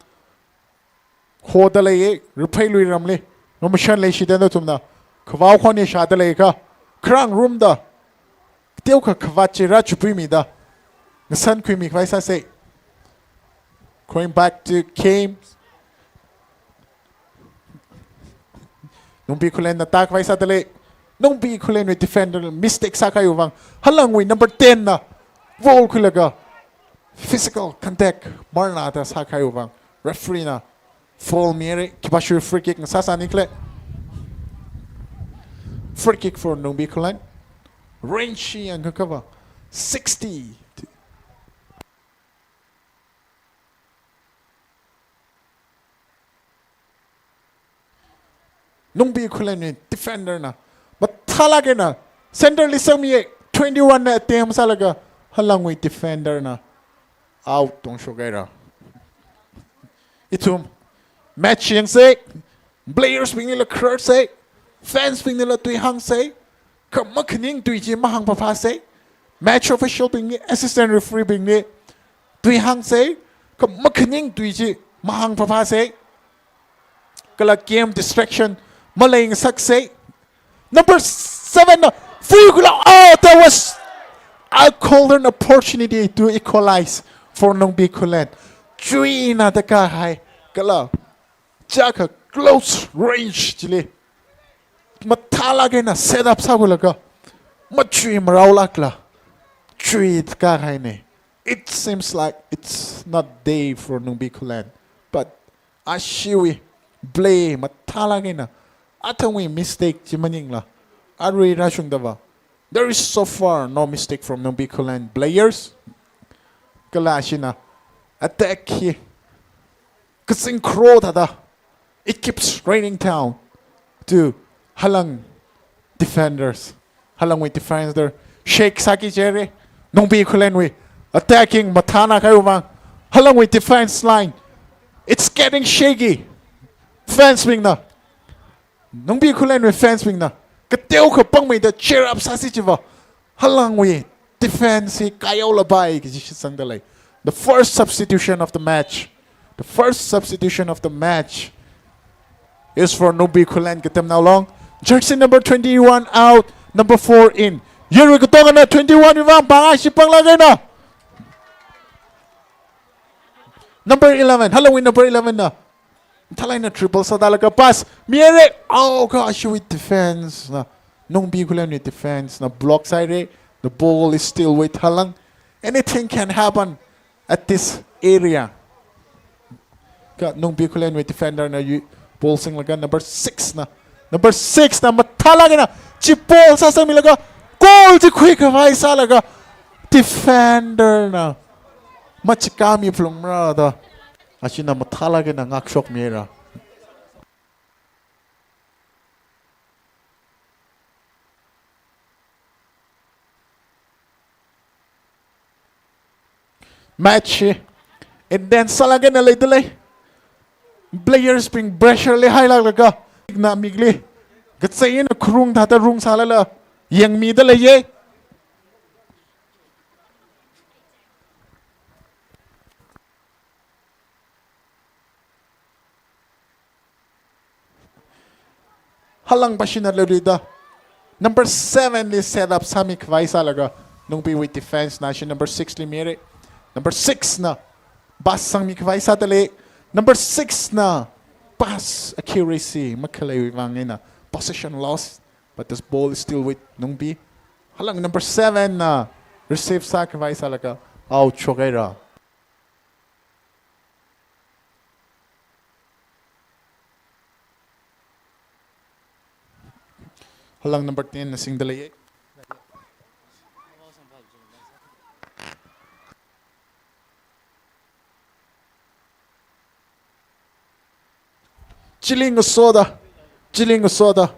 hoda leiye, Raphei Luiramli, mamashan leishida nathumna khavao khon shāda leiakha, kharāngarumda, kateokha khavāt chi rāchupuimida ngasan khuimi khavai sāse. Going back to games. Nungbi Khullenna tākhavai sādalei. Nungbi Khullenwui defender mistake sākahaiwui vang, halangwui number ten na ball khuilaga physical contact marnada sākahaiwui vang, referee na foul mire, khipāshi free kick ngasāsāni khala. Free kick for Nungbi Khullen. Range shi yangkakha va sixty. Nungbi Khullenwui defender na mathālak eina center li sangmiye, twenty-one na attempt sālaga halangwui defender na out tongshok haira. Ithum match yangse, players bingnila khararse, fans bingnila tuihāngse, kha makhaning tui chi mahāngphaphāse. Match official bingli, assistant referee bingli tuihāngse, kha makhaning tui chi mahāngphaphāse. Kala game distraction maleingasakse. Number seven na fuikula. Oh, that was a golden opportunity to equalize for Nungbi Khullen. Chuina da kahai. Kala chaka close range chili mathālak eina set up sākhuilaga machui maraolakla chuida kahaine. It seems like it's not day for Nungbi Khullen, but ashiwui play mathālak eina athangwui mistake chi maningla arui rāshungda va, there is so far no mistake from Nungbi Khullen players. Kala ashina attack hi kazing kharo thāda, it keeps raining down to halang defenders. Halangwui defender shake sāki jire. Nungbi Khullenwui attacking mathāna kahaiwui vang, halangwui defense line, it's getting shaky. Fans bingna, Nungbi Khullenwui fans bingna kateokha pangmeida cheer up sāsi chiva, halangwui defense hi kayaolapai kaji shitsangdalei. The first substitution of the match. The first substitution of the match is for Nungbi Khullen Katamnao Long. Jersey number twenty-one out, number four in. Yarui katongana twenty-one wui vang pāng ashi panglak eina number eleven, halangwui number eleven na mathālak eina triple sādalaga pass mire. Oh gosh, with defense na, Nungbi Khullenwui defense na block sāhaire. The ball is still with halang. Anything can happen at this area. Kha Nungbi Khullenwui defender na yu-, ball singlaga number six na. Number six na mathālāk eina chi ball sāsangmilaga goal chi khuikhavai sālaga defender na machikami phalungmara da. Ashina mathālāk eina ngakshokmira. Match hi intense sālāk eina leidalei. Players bing pressure li hailāklaga, na mikli kachei eina khurung thāda rungsālala yangmidaleiye. Halang pashina lorida. Number seven li set up sāmikhavai sālaga, Nungbiwui defense na shi number six li mire. Number six na pass sangmikhavai sādalei. Number six na pass accuracy makhaleiwui vang eina possession loss, but this ball is still with Nungbi. Halang number seven na receive sākhavai sālaga out shokhaira. Halang number ten na singdaleiye. Chili ngasoda, chili ngasoda,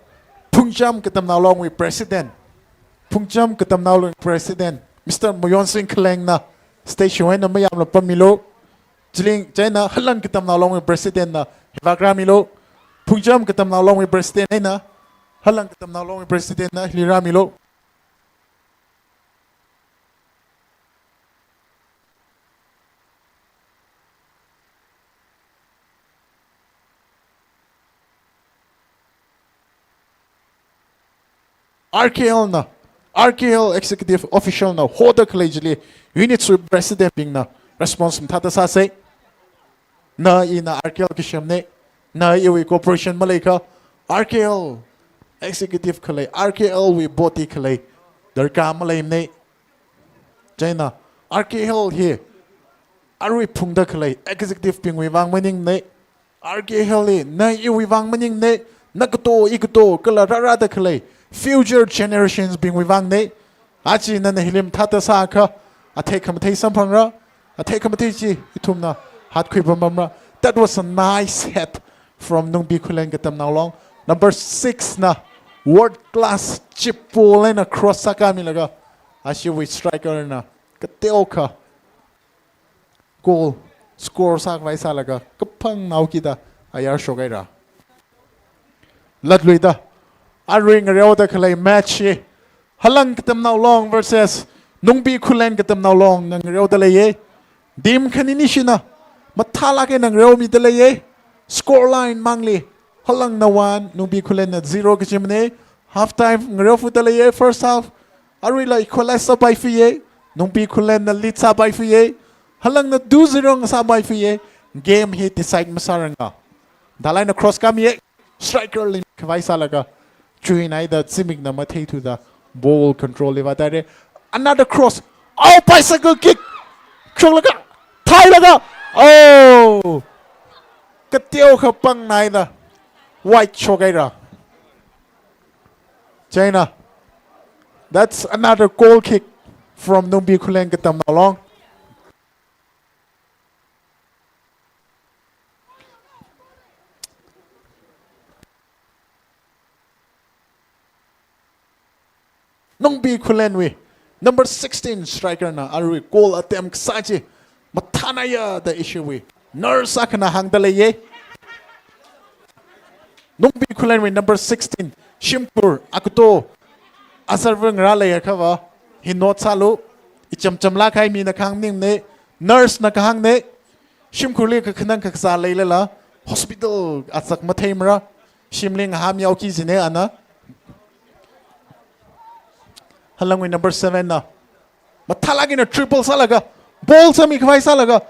Phungcham Katamnao Longwui President, Phungcham Katamnao Longwui President, Mister Mayonsing Khalengna stage wui eina mayamla pammilu. Chili, chieina Halang Katamnao Longwui President na hivāk rāmilu. Phungcham Katamnao Longwui President eina Halang Katamnao Longwui President na hili rāmilu. R K L na, R K L executive official na hoda khalei chili unit wui president bingna response mathāda sāsei. Na ina R K L kashamne, na iwui cooperation maleikha, R K L executive khalei, R K L wui body khalei darkar maleimane. Chieina R K L hi arui phungda khalei executive bingwui vang maningne. R K L hi na iwui vang maningne, na kato, i kato, kala rārāda khalei future generations bingwui vangne. Aja nana hili mathāda sākha, athei khamathei samphangra, athei khamathei chi ithumna hatkhui pampamra. That was a nice head from Nungbi Khullen Katamnao Long. Number six na world class chip ball eina cross sākamilaga, ashiwui striker na kateokha goal score sākhavai sālaga kaphangnao kida ayar shokhaira. Latluida, arui ngareoda khalei match hi Halang Katamnao Long versus Nungbi Khullen Katamnao Long na ngareodaleiye. Team khanini shina mathālāk eina ngareomidaleiye. Score line mangli Halangna one, Nungbi Khullenna zero kachimane. Half time ngareofudalei, first half. Aruila equalize sāpaifiye. Nungbi Khullenna lead sāpaifiye. Halangna two zero ngasāpaifiye. Game hi decide masāranga. Dalai na cross kamiye. Striker li khavai sālaga. Chuinaida zimikna matheithuda. Ball control li vātaire. Another cross. Oh, bicycle kick. Shoklaga. Thailaga. Oh. Kateokha pangnaida. Wide shokhaira. Chieina. That's another goal kick from Nungbi Khullen Katamnao Long. Nungbi Khullenwui number sixteen striker na arui goal attempt kasā chi mathānaya da ishiwui nurse akhana hāngdaleiye. Nungbi Khullenwui number sixteen, shimkhur, akato, azarvang rāleiya khava, hi note sālu, icham chamlāk kahai mina kahāng maningne, nurse na kahāngne, shimkhurli kakhanang kakazā leilala, hospital azak matheimara, shimli ngahāmyao kajine ana. Halangwui number seven na. Mathālāk eina triple sālaga, ball sāmi khavai sālaga,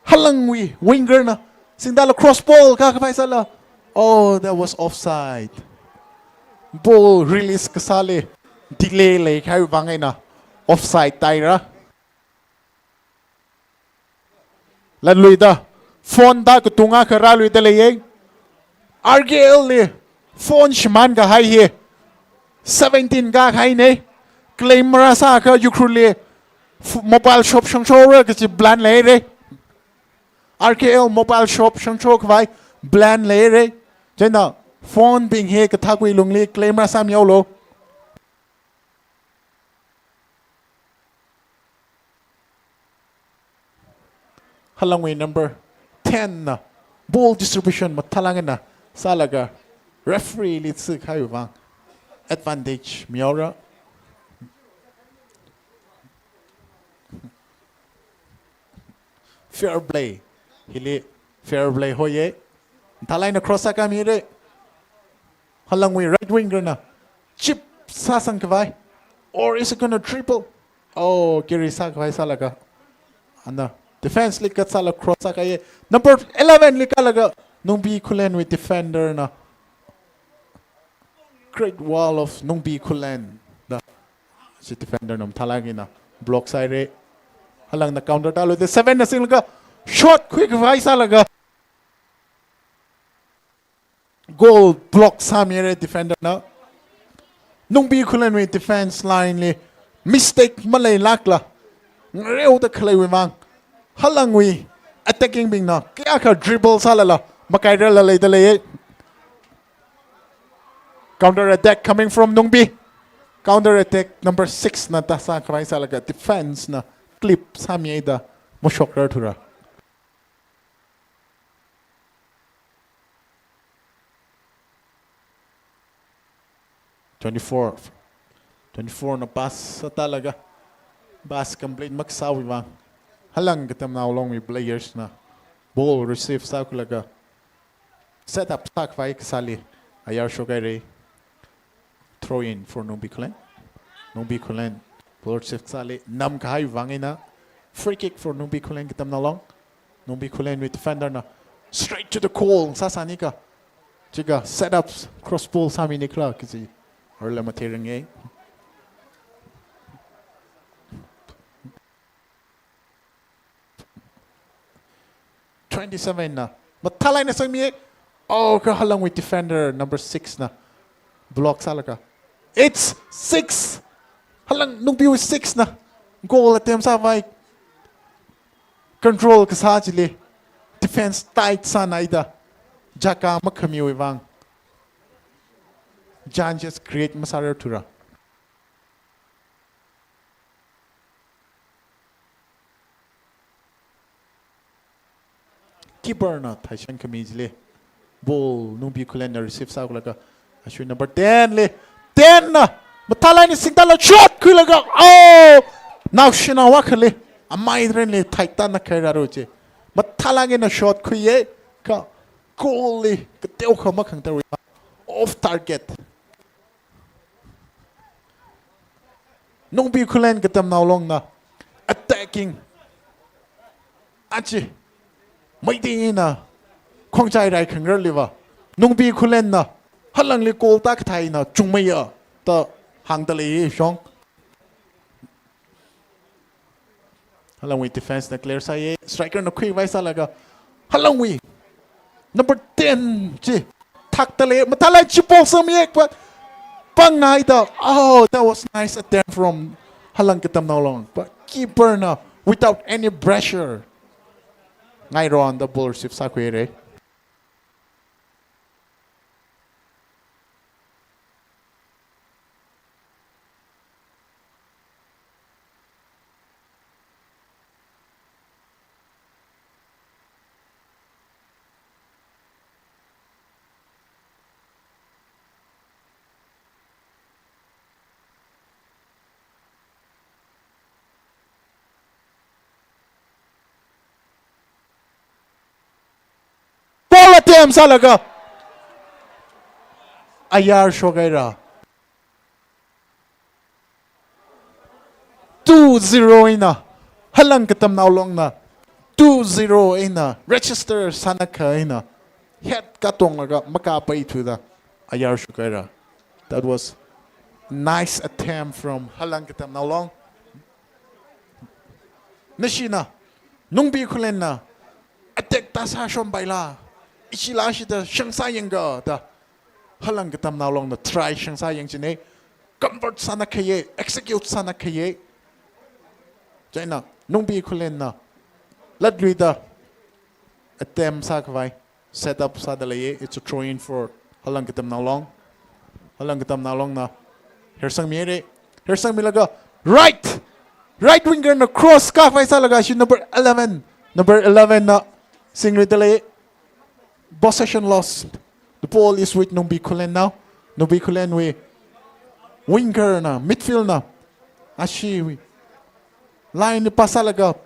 Halangwui winger na singdala cross ball kā khavai sāla. Oh, that was offside. Ball release kasāli delay leikahai vang eina offside tāhaira. Latluida phone da katunga kharā luida leiye. R K L li phone shimānkahai hi seventeen kahaine. Claim marāsākha Ukhrulli f-, mobile shop shongshora kachi plan leire. R K L mobile shop shongshokhavai plan leire. Chieina phone bing hi kathākwui lungli claim marāsāmihaolu. Halangwui number ten na ball distribution mathālāk eina sālaga referee li tsikahaiwui vang advantage mihaora. Fair play. Hili fair play hoiye. Mathālāk eina cross sākhamire. Halangwui right winger na chip sāsangkhavai. Or is it gonna dribble? Oh, carry sākhavai sālaga. Ana defense li cut sālaga cross sākahaiye. Number eleven li kālaga Nungbi Khullenwui defender na Great Wall of Nungbi Khullen da. Chi defender na mathālāk eina block sāhaire. Halangna counter tāluida seven na singlaga shot khuikhavai sālaga goal block sāmire defender na. Nungbi Khullenwui defense line li mistake maleilākla ngareoda khaleiwui vang halangwui attacking bingna kayākha dribble sālala makairarla leida leiye. Counter attack coming from Nungbi. Counter attack number six na tāsākhavai sālaga defense na clip sāmihaida mashokrarthura. Twenty-four. Twenty-four na pass sātālaga pass complete makasāwui vang halang katamnao longwui players na ball receive sākhuilaga set up sākhavai kasāli ayar shokhaire. Throw in for Nungbi Khullen. Nungbi Khullen ball receive kasāli namkahaiwui vang eina free kick for Nungbi Khullen katamnao long. Nungbi Khullenwui defender na straight to the goal sāsānika. Chika set up cross ball sāminikhala kaji arui la matheiranga. Twenty-seven na mathālāk eina sangmi. Oh, kha halangwui defender number six na block sālaga. It's six. Halang Nungbiwui six na goal attempt sāvai. Control kasā chili defense tight sānaida jaka makhamiwui vang chances create masārarthura. Keeper na thaishan khami chili ball Nungbi Khullen na receive sākhuilaga ashui number ten li, ten na mathālāk eina singtāla shot khuilaga, oh! Naoshinao akhali amai ren li thaitana khairāra chi. Mathālāk eina shot khuiya kha goal li kateokha makhangtārwui off target. Nungbi Khullen katamnao longna attacking. Achi, maiding ina khongchai rai khangarliva Nungbi Khullen na halangli goal tākathaina chungmeiya da hāngda leiya shong. Halangwui defense na clear sāya, striker na khuivai sālaga halangwui number ten chi thakta lei, mathālāk chi ball sāmiya, but pangnaida, oh, that was nice attempt from halang katamnao long. But keeper na without any pressure ngaironda ball receive sākhuira. Ball attempt sālaga ayar shokhaira. Two zero eina, halang katamnao longna two zero eina register sānakha eina head katonglaga makapaithuda ayar shokhaira. That was nice attempt from halang katamnao long. Nashina, Nungbi Khullen na attack ta sāshon paila, ishi lashida shang sāyangga da. Halang katamnao longna try shang sāyang chine, convert sāna khayei, execute sāna khayei. Chieina Nungbi Khullenna latluida attempt sākhavai set up sāda leiye. It's a throw in for Halang katamnao long. Halang katamnao longna hersangmire. Hersangmilaga right, right winger na cross kākhavai sālaga shi number eleven, number eleven na singluida lei. Possession loss. The ball is with Nungbi Khullen now. Nungbi Khullen wui winger na, midfield na, ashiwui line ni pass sālaga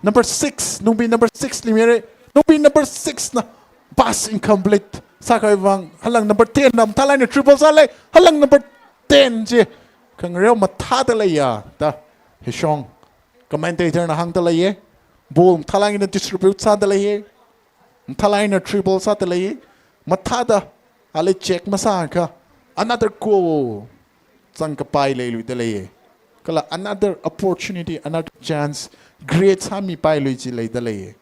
number six, Nungbi number six li mire. Nungbi number six na pass incomplete sākhavai vang, Halang number ten na mathālāk eina dribble sālei. Halang number ten chi khangareo mathāda leiya da hishong commentator na hāngda leiye. Ball mathālāk eina distribute sāda leiye. Mathālāk eina dribble sāda lei, mathāda ali check masākha another goal zangkapai leiluida lei. Kala another opportunity, another chance create sāmipailuiji leida lei.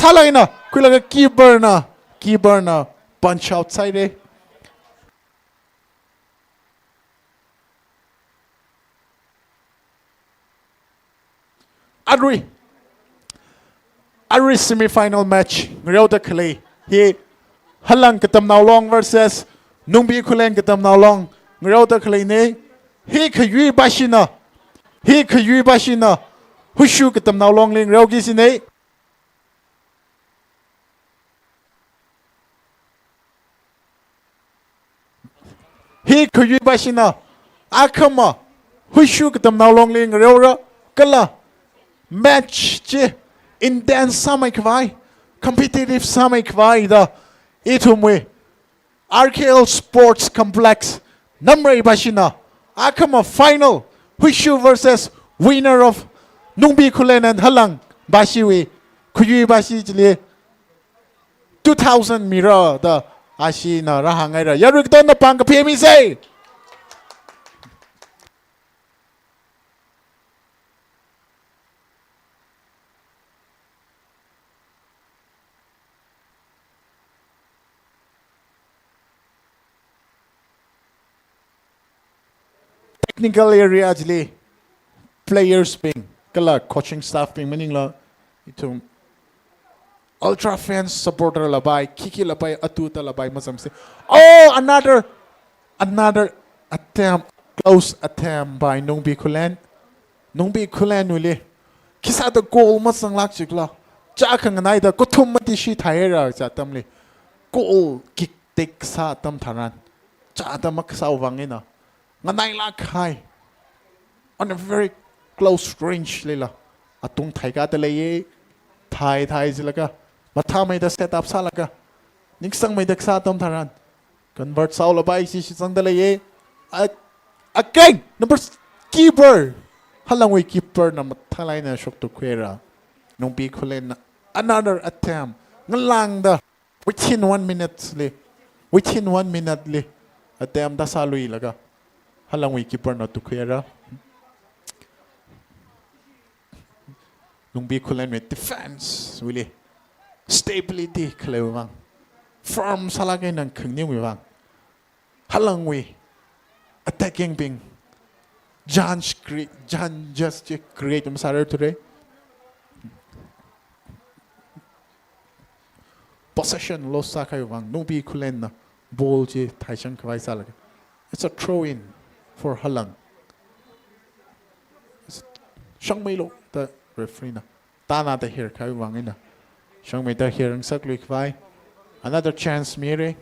Mathālāk eina khuilaga keeper na, keeper na punch out sāhaire. Arui, arui semi-final match ngareoda khalei hi Halang Katamnao Long versus Nungbi Khullen Katamnao Long ngareoda khaleine. Hi khayui bashina, hi khayui bashina Huishu Katamnao Longli ngareoki sine. Hi khayui bashina akhama Huishu Katamnao Longli ngareora kala match chi intense sāmeikhavai, competitive sāmeikhavai da ithumwui R K L Sports Complex namrei bashina akhama final Huishu versus winner of Nungbi Khullen and Halang bashiwui khayui bashi chili two thousand mira da ashina rāhāngngaira. Yarui katongna pāng kaphā misei. Technical area chili players bing kala coaching staff bing maningla ithum ultra fans supporter labai, khikhi labai, atu ta labai mazangse. Oh, another, another attempt, close attempt by Nungbi Khullen. Nungbi Khullen wuili khisāda goal mazanglāk chikla, chā khanganaida kathum mati shithaira chā atamli goal kick tekasā atam tharan, chā atam makasā vang eina nganailāk kahai, on a very close range lila atung thaikada leiye. Thai thai jilaga mathāmeida set up sālaga ningsangmeida kasā atam tharan convert sāhaolapai shi shitsangda leiye. A-, again, number s-, keeper. Halangwui keeper na mathālāk eina shokta khuira. Nungbi Khullen na another attempt. Ngalāngda within one minute li, within one minute li attempt ta sāluilaga Halangwui keeper na tukhuira. Nungbi Khullenwui defense wuili stability khalei vang, firm sālāk eina khanganingwui vang, Halangwui attacking bing chance cre-, chances chi create masārar thure. Possession loss sākahai vang Nungbi Khullen na ball chi thaichang khavai sālaga, it's a throw in for Halang. Shangmeilu da referee na tana da her khavai vang eina shangmeida her ngasaklui khavai. Another chance mire.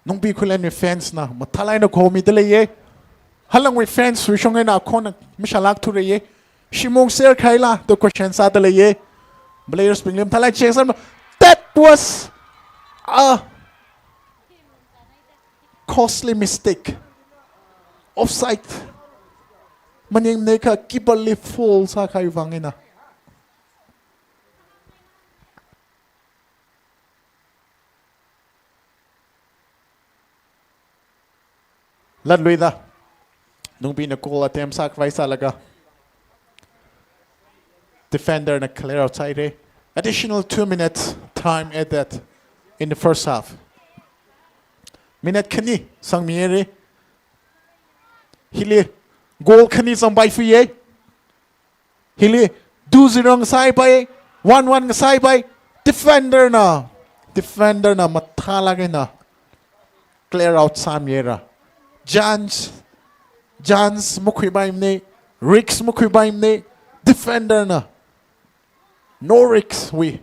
Nungbi Khullenwui fans na mathālāk eina khomida leiye. Halangwui fans wui shong eina khona mashālāk thureiye. Shimung ser khaila da question sāda leiye. Players bingli mathālāk chase sāma. That was a Costly mistake. Offside. Maningnei kha keeper li foul sākahai vang eina. Latluida. Nungbina goal attempt sākhavai sālaga, defender na clear out sāhaira. Additional two minutes time added in the first half. Minute khani sangmihaira. Hili goal khani zangpai fuiya. Hili two zero ngasāpai, one one ngasāpai, defender na, defender na mathālāk eina clear out sāmihaira. Chance, chance makhuipaimana, risk makhuipaimana, defender na no risk wui.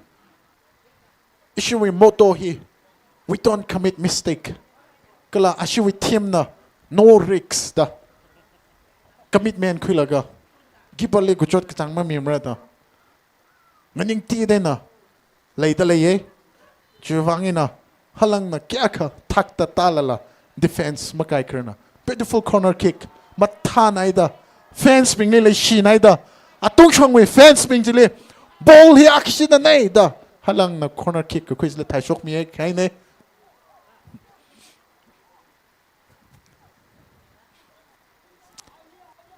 Ishiwui motto hi, "We don't commit mistake." Kala ashiwui team na, "No risk" da commitment khuilaga, keeper li kachot kachāng mamimara da nganingtida eina leida leiya. Chiwui vang eina halangna kayākha thakta tālala, defense makaikharana. Beautiful corner kick. Mathānaida. Fans bingli leishinaida. Atungshongwui fans bing chili ball hi akshida nei da halangna corner kick kakhui chili thāshokmihaikahaina.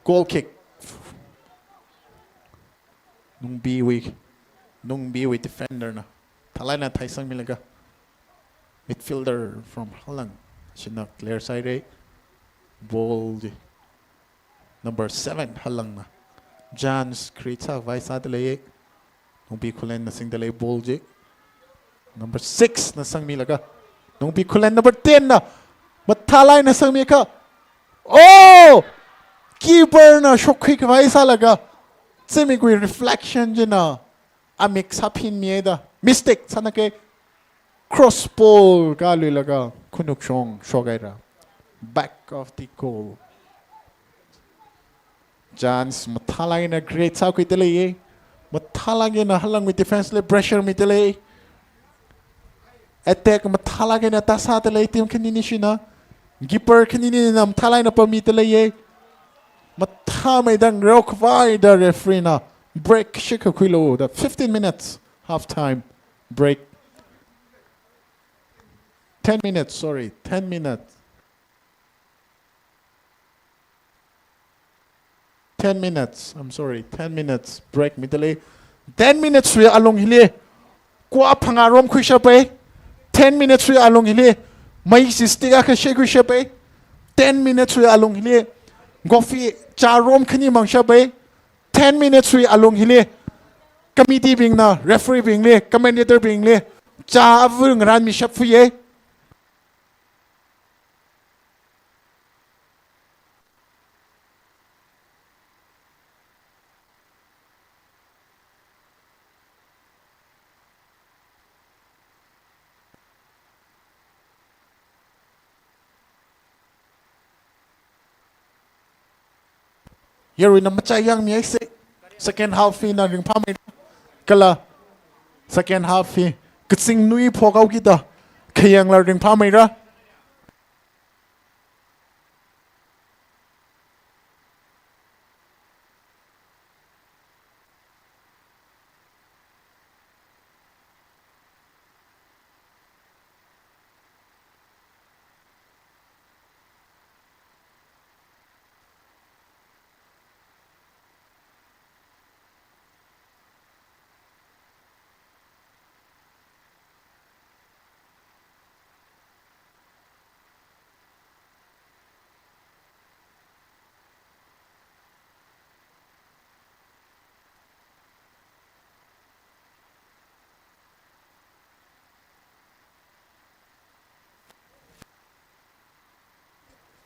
Goal kick. Nungbiwui, Nungbiwui defender na thālāk eina thaisangmilaga, midfielder from halang china clear sāhaira. Ball chi number seven halangna chance create sākhavai sāda leiya. Nungbi Khullen na singda lei ball chi. Number six na sangmilaga, Nungbi Khullen number ten na mathālāk eina sangmi kha, oh! Keeper na shokkhuikhavai sālaga, zimikwui reflection china amik sāphinmihaida. Mistake sānakei. Cross ball kaluilaga khanukshong shokhaira. Back of the goal. Chance mathālāk eina create sākhuida leiya. Mathālāk eina halangwui defense li pressure mida lei. Attack mathālāk eina tāsāda lei team khanini china. Keeper khanini na mathālāk eina pamida leiya. Mathāmeida ngarokhavai da referee na break shikha khuilu da, fifteen minutes half time break. Ten minutes, sorry, ten minutes. Ten minutes, I'm sorry, ten minutes break mida lei. Ten minutes wui alung hili kua phangā rom khuishapai. Ten minutes wui alung hili mei chi stick akha shekhuishapai. Ten minutes wui alung hili coffee chā rom khani mangshapai. Ten minutes wui alung hili committee bingna referee bingli, commentator bingli chā avā ngarānmishap fuiya. Yaruina machā yangmihaisa. Second half hina ringphāmeira. Kala second half hi kazing nui phokhaokida khayangla ringphāmeira.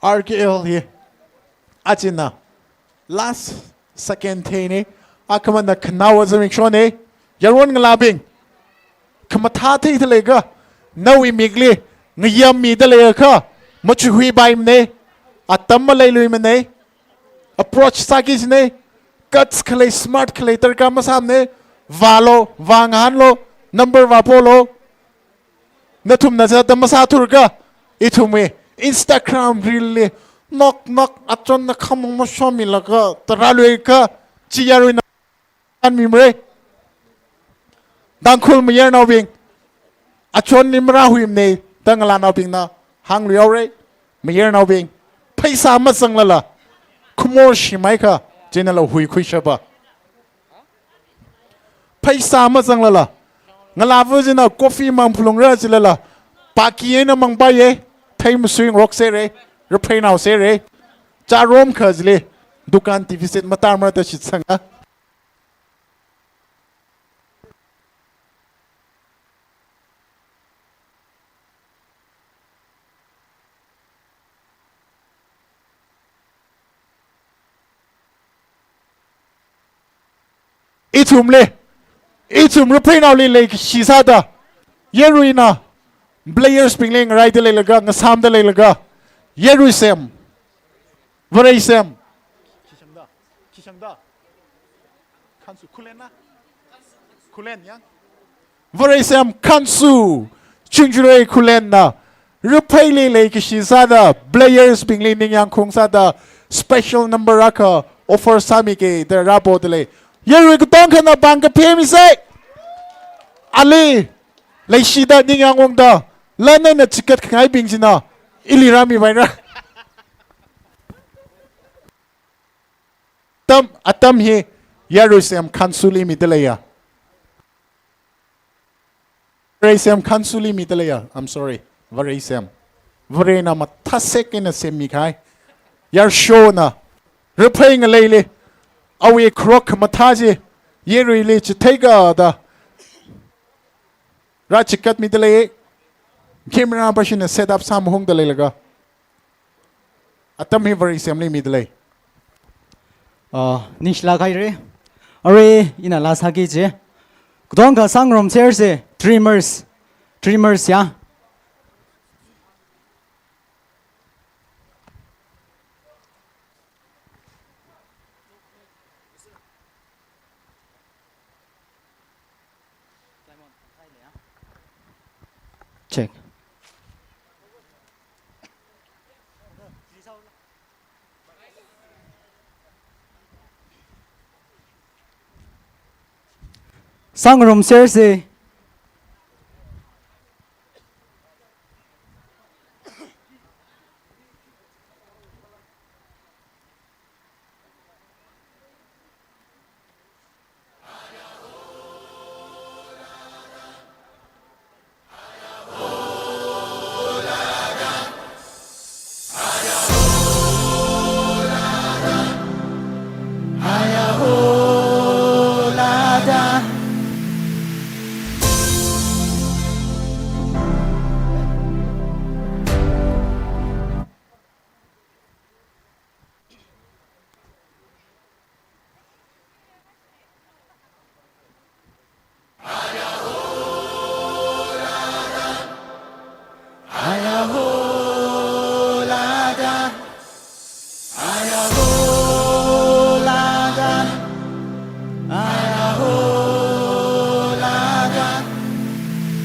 R K L hi achina last second theina, akhama na khanaowa zimikshona. Yaron ngalābing, khamathā theida leiakha, nawui mikli ngayammida leiakha, machuihuipaimana, atam maleiluimana. Approach sāki jina, guts khalei, smart khalei darkar masāmana. Vālu, vāngahānlu, number vāpolu. Nathumna zatda masāthurkha, ithumwui Instagram reel li, nok nok, achonna khamong mashomilaga, tarāluika, chi yaruina, anmimre. Tangkhul mayarnaobing, achonni marāhuimane, da ngalānaobingna hāngluihaore, mayarnaobing, pheisā mazanglala, khamor shimhaikha, chinala huikhuishapa. Pheisā mazanglala, ngalāva china coffee mangphalungra chilala, paki eina mangpaiye, thei masuingarok sere, rapheinao sere, charom kha chili, dukan T V set matamra da shitsanga. Ithumli, ithum rapheinaoli leikashi sāda, yaruina, players bingli ngaraida leilaga, ngasāmda leilaga, yarui sem, Varei sem. Kishangda, kishangda. Khansu khulenna. Khulen yang. Varei sem khansu, chungchurei khulenna, rapheili leikashi sāda, players bingli ningyāngkhaung sāda, special number akha offer sāmige da rāpoda lei. Yarui katongkhana pāng kaphemisa. Ali, leishida ningyāngungda, lan eina chikat khangaibing china, ili rāmipaira. Atam, atam hi, yarui sem khansuli mida leiya. Varei sem khansuli mida leiya. I'm sorry. Varei sem. Vareina mathāsek eina semmi kahai. Yarshona. Raphei ngaleili. Awui kharok khamathā chi. Yaruili chitheikha da. Rāchikatmida lei. Camera pāshina set up sāmahungda leilaga. Atam hi Varei semli mida lei. Ah, ningshilāk haira. Arui ina laa sāki kaji. Katongkha sāngarumserse, Dreamers. Dreamers ya. Check. Sāngarumserse.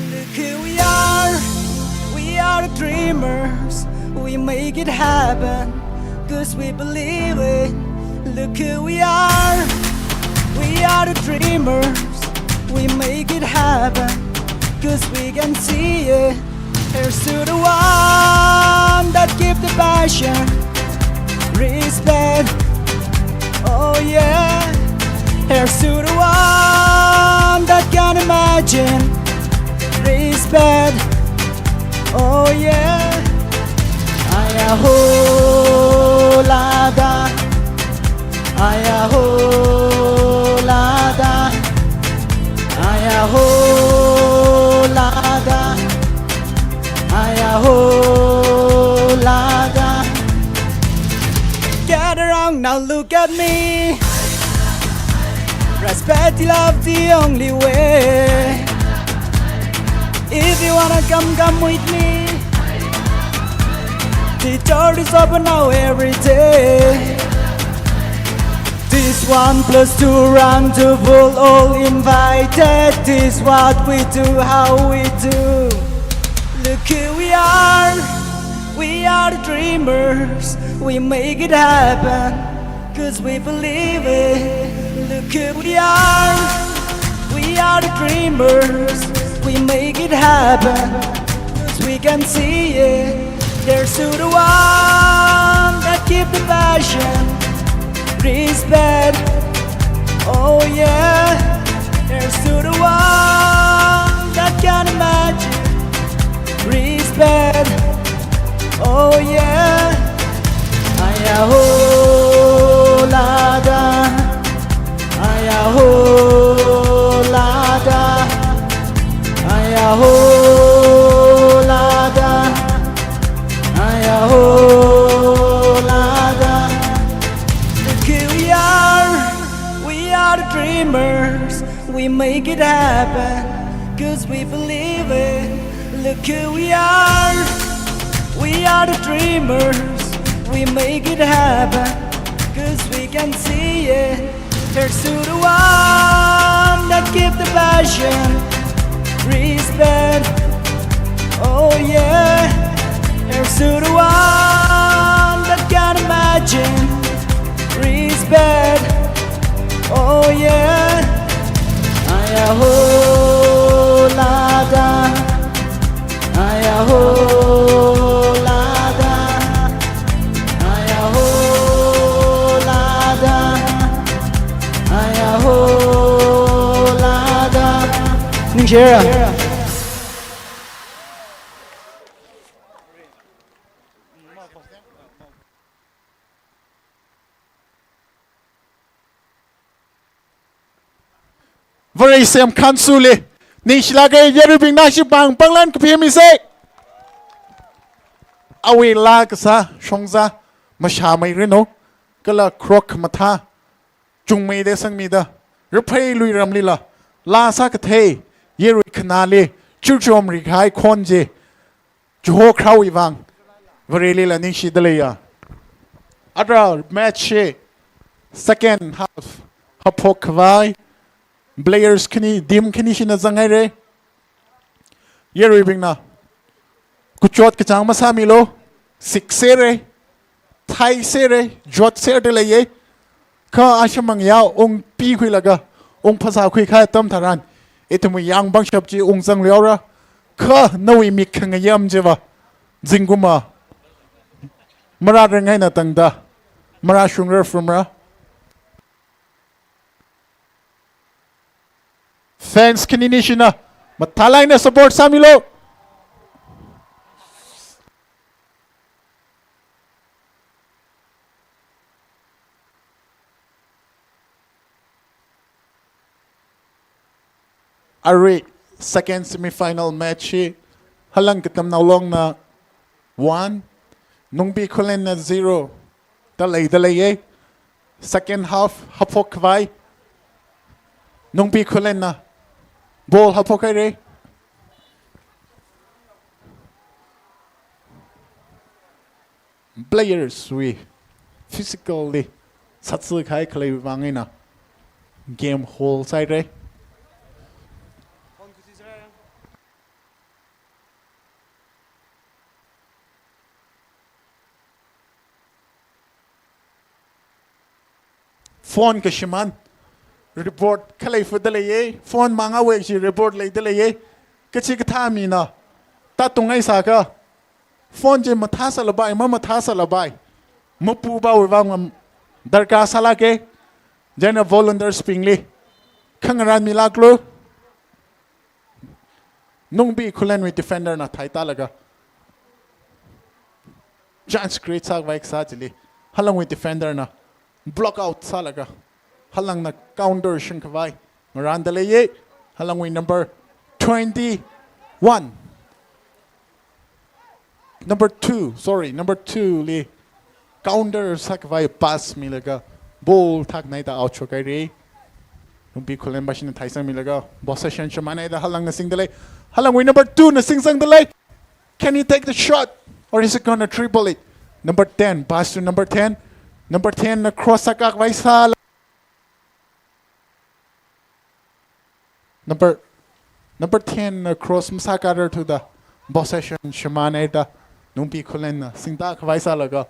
Look who we are, we are the dreamers. We make it happen, 'cause we believe it. Look who we are, we are the dreamers. We make it happen, 'cause we can see it. Here's to the one that keep the passion. Respect. Oh yeah. Here's to the one that can imagine. Respect. Oh yeah. Aya ho lada. Aya ho lada. Aya ho lada. Aya ho lada. Get around now, look at me. Respect, love the only way. If you wanna come, come with me. The door is open now every day. This one plus two rendezvous, all invited. This what we do, how we do. Look who we are. We are the dreamers, we make it happen, 'cause we believe it. Look who we are, we are the dreamers, we make it happen, 'cause we can see it. Here's to the one that keep the passion, respect. Oh yeah, here's to the one that can imagine, respect. Oh yeah. Aya ho lada, aya ho lada, aya ho lada, aya ho lada. Look who we are, we are the dreamers, we make it happen, 'cause we believe it. Look who we are, we are the dreamers, we make it happen, 'cause we can see it. Here's to the one that keep the passion, respect. Oh yeah, here's to the one that can imagine, respect. Oh yeah. Aya ho lada, aya ho lada, aya ho lada, aya ho lada. Ningshira. Vare semkhansu le. Ningshilāka, yaruibingna shipang panglan kaphimisa. Awui laa kasā, shongzā, mashāmeiranu, kala kharok khamathā, chungmeida sangmida, raphei luiramlila, laa sākathei, yarui khanāli, churchom rikahai khon chi, chihokhrawui vang, Varelila ningshida leiya. Atra match chi, second half, haphok khavai, players khani, team khani shina zanghaira. Yaruibingna, kuchot kachāng masāmilu, siksera, thaiserra, jotserda leiya. Kha ashamang ya ungpikhuilaga, ungphasākhui kahai atam tharan, ithumwui yāng pangshap chi ungzangluihaora. Kha nawui mik khangayam chiva, zingkumva, marārangaina tangda, marāshungra phumra. Fans khanini shina, mathālāk eina support sāmilu. Arui second semi-final match hi Halang Katamnao Longna one, Nungbi Khullenna zero da leida leiya. Second half haphok khavai, Nungbi Khullenna ball haphok haira. Players wui physically satsi kahai khalei vang eina game hold sāhaira. Phone kashimān report khalei fuda leiya, phone mangā wek chi report leida leiya, kachikathā mina tātung ai sākha, phone chi mathāsālapai, mamathāsālapai, mapupa wui vang darkar sālāka, chieina volunteers bingli khangarān milāklu. Nungbi Khullenwui defender na thaitālaga chance create sākhavai kasā chili, Halangwui defender na block out sālaga, Halangna counter shing khavai ngarānda leiya. Halangwui number twenty-one, number two, sorry, number two li counter sākhavai pass milaga ball thaknaida out shok haira. Nungbi Khullen pāshina thaisangmilaga possession shimān haida Halangna singda lei. Halangwui number two na singsangda lei. Can he take the shot? Or is he gonna dribble it? Number ten, pass to number ten. Number ten na cross sākakhavai sāla. Number, number ten na cross masākarar thuda possession shimān haida Nungpi Khullenna singda khavai sālaga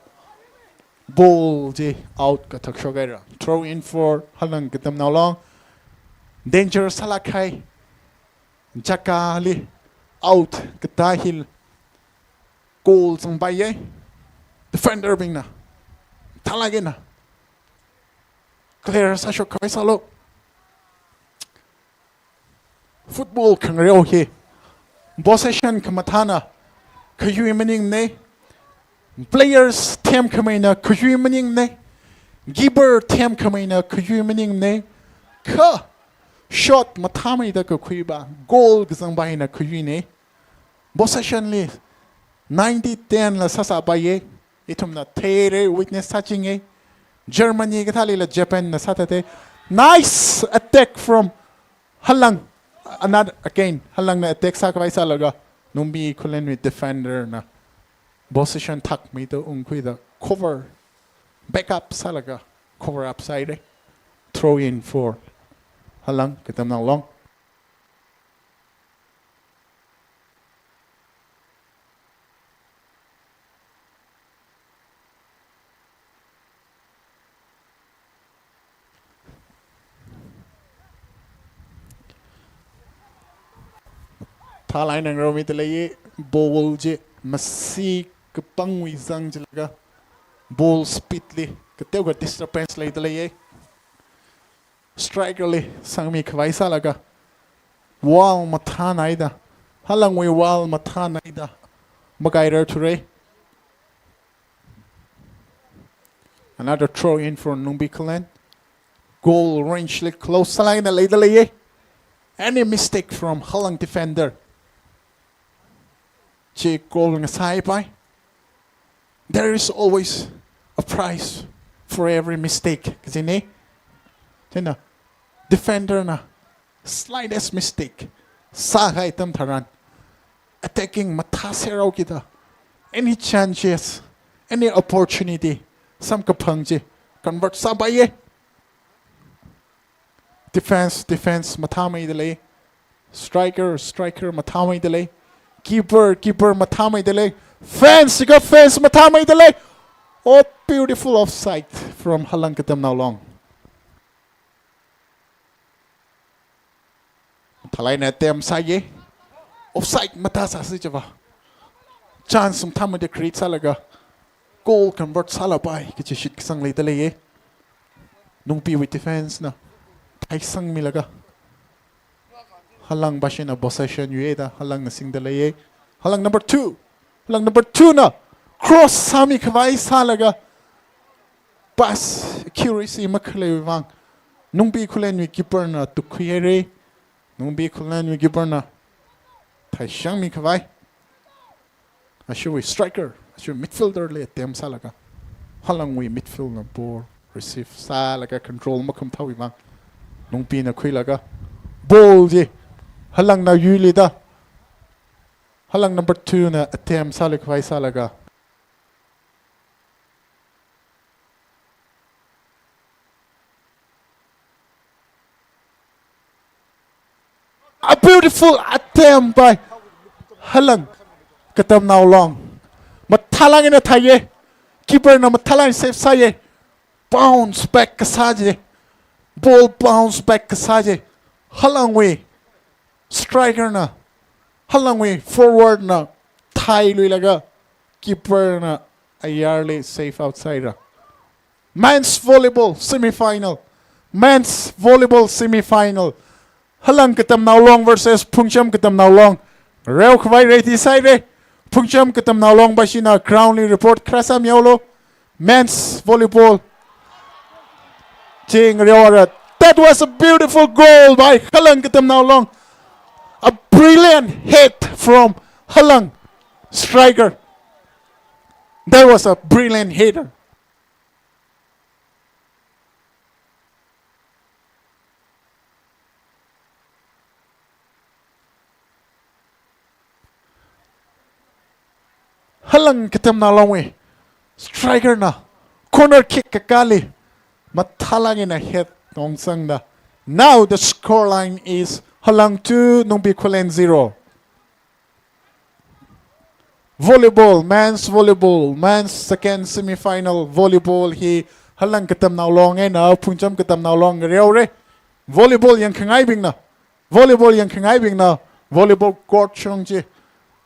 ball chi out kathak shokhaira. Throw in for Halang Katamnao Long. Danger sālāk kahai chakali out katā hili goal zangpaiya. Defender bingna thalagena clear sāshok khavai sālu. Football khangareo hi possession khamathāna khayui maningne. Players themkhameina khayui maningne. Keeper themkhameina khayui maningne. Kha shot mathāmeida kakhuiva goal kazangva hina khayuine. Possession li ninety ten la sāsāpaiye. Ithumna theire, witness sāchinge. Germany kathālila Japan na sāthāte. Nice attack from Halang. Another again, Halangna attack sākhavai sālaga Nungpi Khullenwui defender na position thakmeida ungkhuida cover, back up sālaga cover up sāhaire. Throw in for Halang Katamnao Long. Thalai nangromida leiye, ball chi masi kapangwui zang chilaga ball speed li kateokha disturbance leida leiye. Striker li sangmi khavai sālaga wall mathānaida, Halangwui wall mathānaida makairar thure. Another throw in for Nungpi Khullen. Goal range li close sālaina leida leiye. Any mistake from Halang defender chi goal ngasāpai. There is always a price for every mistake. Kajine? China, defender na slightest mistake sākahai atam tharan attacking mathāserhaokida, any chances, any opportunity samkaphang chi convert sāpaiye. Defense, defense mathāmeida lei. Striker, striker mathāmeida lei. Keeper, keeper mathāmeida lei. Fans, you got fans mathāmeida lei. Oh, beautiful offside from Halang Katamnao Long. Thalaina attempt sāye. Offside mathāsāsi chiva chance mathāmeida create sālaga goal convert sālapai kachi shitkasang leida leiye. Nungpiwui defense na thaisangmilaga Halang bashina possession yuida Halangna singda leiye. Halang number two. Halang number two na cross sāmi khavai sālaga pass accuracy makhaleiwui vang Nungpi Khullenwui keeper na tukhuihaire. Nungpi Khullenwui keeper na thaisangmi khavai. Ashiwui striker, ashiwui midfielder li attempt sālaga Halangwui midfield na ball receive sālaga control makhamathāwui vang Nungpina khuilaga ball chi Halangna yuilida, Halang number two na attempt sāli khavai sālaga a beautiful attempt by Halang Katamnao Long. Mathālāk eina thaiye. Keeper na mathālāk eina save sāye. Bounce back kasā chi. Ball bounce back kasā chi Halangwui striker na, Halangwui forward na thailuilaga keeper na ayarli save out sāhaira. Men's volleyball semi-final. Men's volleyball semi-final. Halang Katamnao Long versus Phungcham Katamnao Long. Reo khavai ready sāhaire. Phungcham Katamnao Long bashina ground li report kharā sāmihaolu. Men's volleyball. Ching reo ara. That was a beautiful goal by Halang Katamnao Long. A brilliant head from Halang striker. That was a brilliant header. Halang Katamnao Longwui striker na corner kick kakāli mathālāk eina head tongsangda. Now the score line is Halang two, Nungpi Khullen zero. Volleyball, men's volleyball, men's second semi-final volleyball hi Halang Katamnao Long eina Phungcham Katamnao Long ngareore. Volleyball yangkhangaibingna, volleyball yangkhangaibingna volleyball court shong chi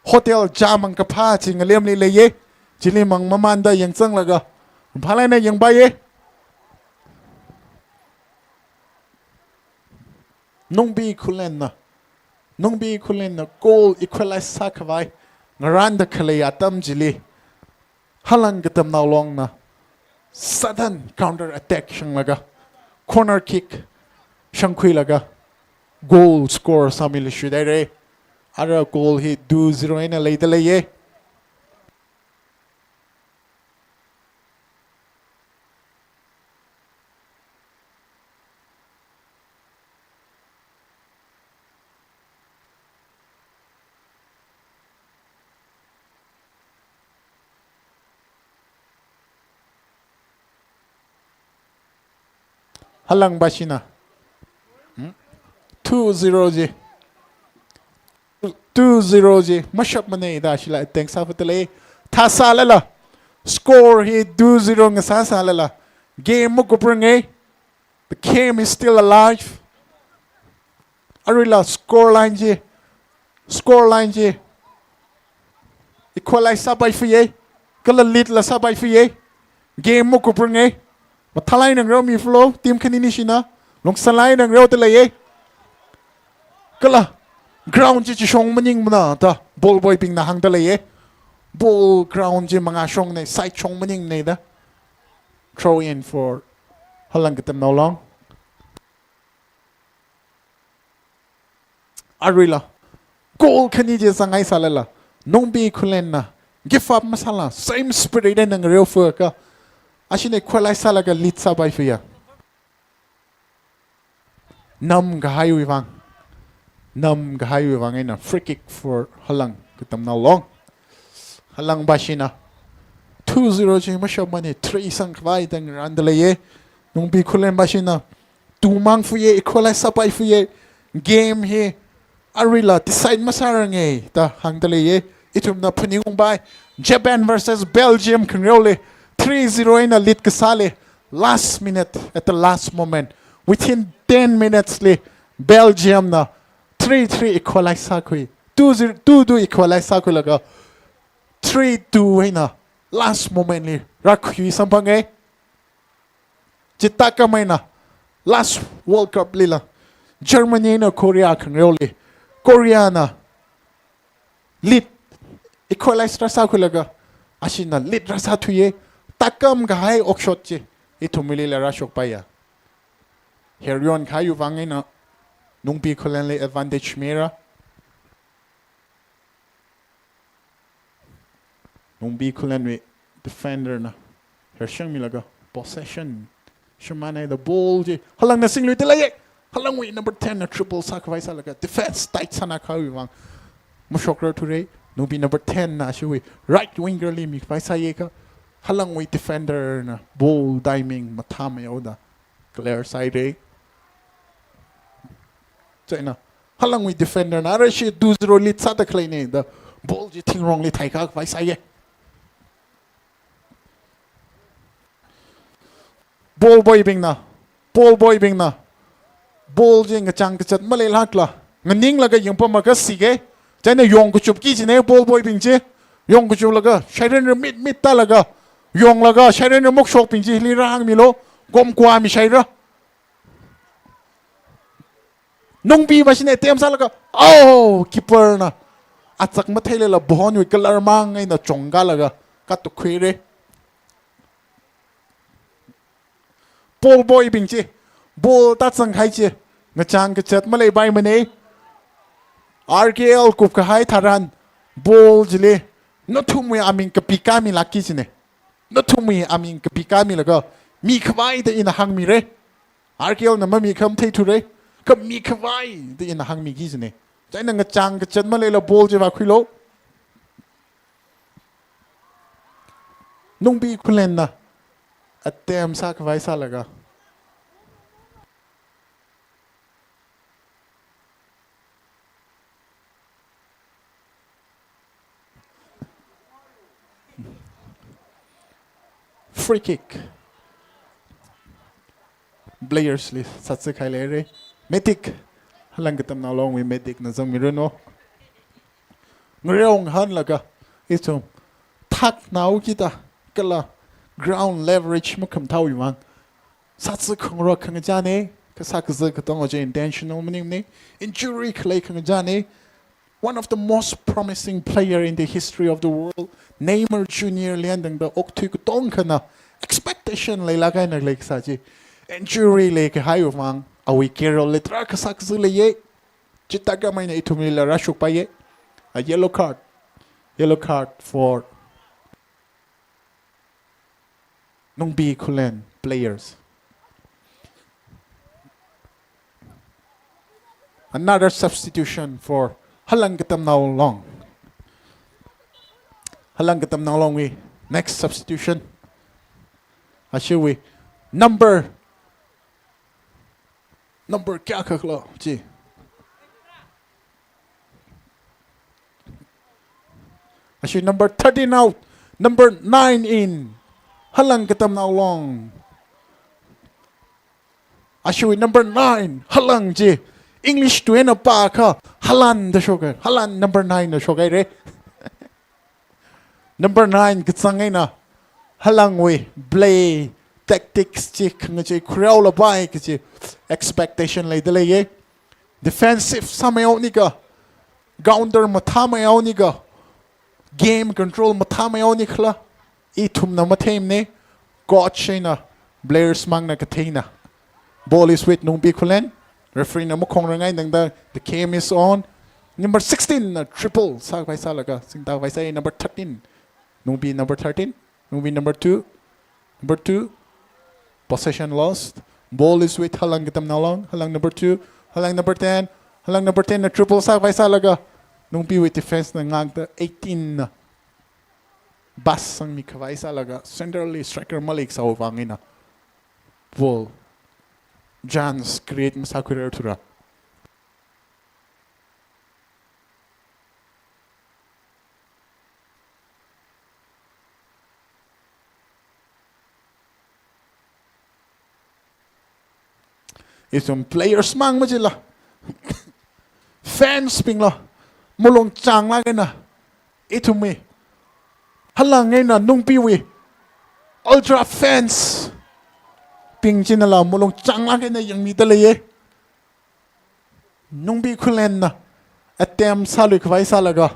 hotel jamang kaphā chi ngalemli leiye. Chili mang mamanda yangzanglaga phalai eina yangpaiye. Nungbi Khullenna, Nungbi Khullenna goal equalize sākhavai ngarānda khalei atam chili Halang Katamnao Longna sudden counter attack shanglaga, corner kick shangkhuilaga, goal score sāmilui shuidaire. Ara goal hi two zero eina leida leiye. Halang bashina. Hmm? Two zero ji. Two zero ji. Mashapmane da shila teng sāphatalei. Thāsālala. Score hi two zero ngasāsālala. Game makuprang e. The game is still alive. Aruila score line ji, score line ji equalize sāpai fiye, kala lead la sāpai fiye. Game makuprang e. Mathālai eina ngareo mi flo, team khanini shina lungsanlai eina ngareoda leiye. Kala ground ji chishong maningmana da ball boy bingna hāngda leiye. Ball ground ji mangā shongne, side shong maningne da. Throw in for Halang Katamnao Long. Aruila goal khani ji zangai sālala, Nungbi Khullenna give up masāla, same spirit eina ngareo faka, ashina equalize sālaga lead sāpai fiya. Namkahaiwui vang, namkahaiwui vang eina free kick for Halang Katamnao Long. Halang bashina two zero ji mashapmane, three sangkhavai da ngarānda leiye. Nungbi Khullen bashina two mang fiye, equalize sāpai fiye. Game hi aruila decide masārange da hāngda leiye. Ithumna phaningungpai. Japan versus Belgium khangareoli three zero eina lead kasāli, last minute, at the last moment, within ten minutes li Belgium na three three equalize sākhui. Two zero, two two equalize sākhuilaga three two eina last moment li rākhui samphange. Chithākhamei eina last World Cup lila Germany eina Korea khangareoli, Korea na lead equalize rāsākhuilaga ashina lead rāsāthuiye. Thākhamkahai okshot ji ithumlila rāshokpaiya. Heryonkahaiwui vang eina Nungbi Khullenli advantage mira. Nungbi Khullenwui defender na hershangmilaga possession shimānhaida ball ji Halangna singluida leiye. Halangwui number ten na triple sākhavai sālaga defense tight sānakhavai vang mashokrarthura. Nungbi number ten na ashiwui right winger li mikhavai sāye kha Halangwui defender na ball timing mathāmei haoda clear sāhaira. Chieina Halangwui defender na ara shi two zero lead sāda khaleine da ball ji thingrongli thaikhavai sāye. Ball boy bingna, ball boy bingna ball ji ngachang kachat maleilākla nganinglaga yangpam akha sige. Chieina yong kachupki jine ball boy bing ji. Yong kachuplaga shairan ramit mit talaga yonglaga shairan ramokshokbing chili rāhāngmilu. Komkwa mishaira. Nungbi bashina attempt sālaga, oh, keeper na achak matheilala ball wui kalar mang eina chongkalaga katukkhuira. Ball boy bing ji, ball tāzangkahai ji ngachang kachat maleipaimane. R K L kupkahai tharan ball jili nathumwui aming kapikā milākki jine. Nathumwui aming kapikā milaga mikhavai da ina hāngmira. R K L na mamikha matheithura. Kha mikhavai da ina hāngmiki jine. Chieina ngachang kachat maleila ball ji vākhuilu. Nungbi Khullen na attempt sākhavai sālaga Free kick. Players li sātsi khailei re. Medic. Halang Katamnao Longwui medic na zangmiranu. Ngareonghānlaga ithum thaknao kida kala ground leverage makhamathaowui vang sātsi khangarok khangachāne, kasā kazā katonga chi intentional maningmane, injury khalei khangachāne. One of the most promising player in the history of the world, Neymar Junior li eina tangda okathui katongkhana expectation leilāk eina leikasā chi injury leikahaiwui vang awui career li tarākha sākazā leiye. Chithākhamei eina ithumlila rāshokpaiye. A yellow card. Yellow card for Nungbi Khullen players. Another substitution for Halang Katamnao Long. Halang Katamnao Longwui next substitution. Ashiwui number, number kayākhala chi. Ashi number thirteen out, number nine in. Halang Katamnao Long. Ashi number nine, Halang chi. English tuina pākha, Haaland da shokhai. Haaland number nine da shokhai re. Number nine kachang eina Halangwui play tactics chi khangachei khuirao lapai kachi expectation leida leiye. Defensive sāmeihaonikha, counter mathāmeihaonikha, game control mathāmeihaonikhala, ithumna matheimane, coach eina players mangna katheina. Ball is with Nungbi Khullen. Referee na makhongrang eina tangda, the game is on. Number sixteen na triple sākhavai sālaga singtakhavai sāi. Number thirteen. Nungbi number thirteen. Nungbi number two. Number two. Possession lost. Ball is with Halang Katamnao Long. Halang number two. Halang number ten. Halang number ten na triple sākhavai sālaga Nungbiwui defense na ngakta eighteen na pass sangmikhavai sālaga centrally striker maleikasāwui vang eina ball chance create masākhuirarthura. Ithum players mang machila, fans bingla, malung changlāk eina, ithumwui, Halang eina Nungbiwui ultra fans bing chinala malung changlāk eina yangmida leiye. Nungbi Khullenna attempt sāluikhavai sālaga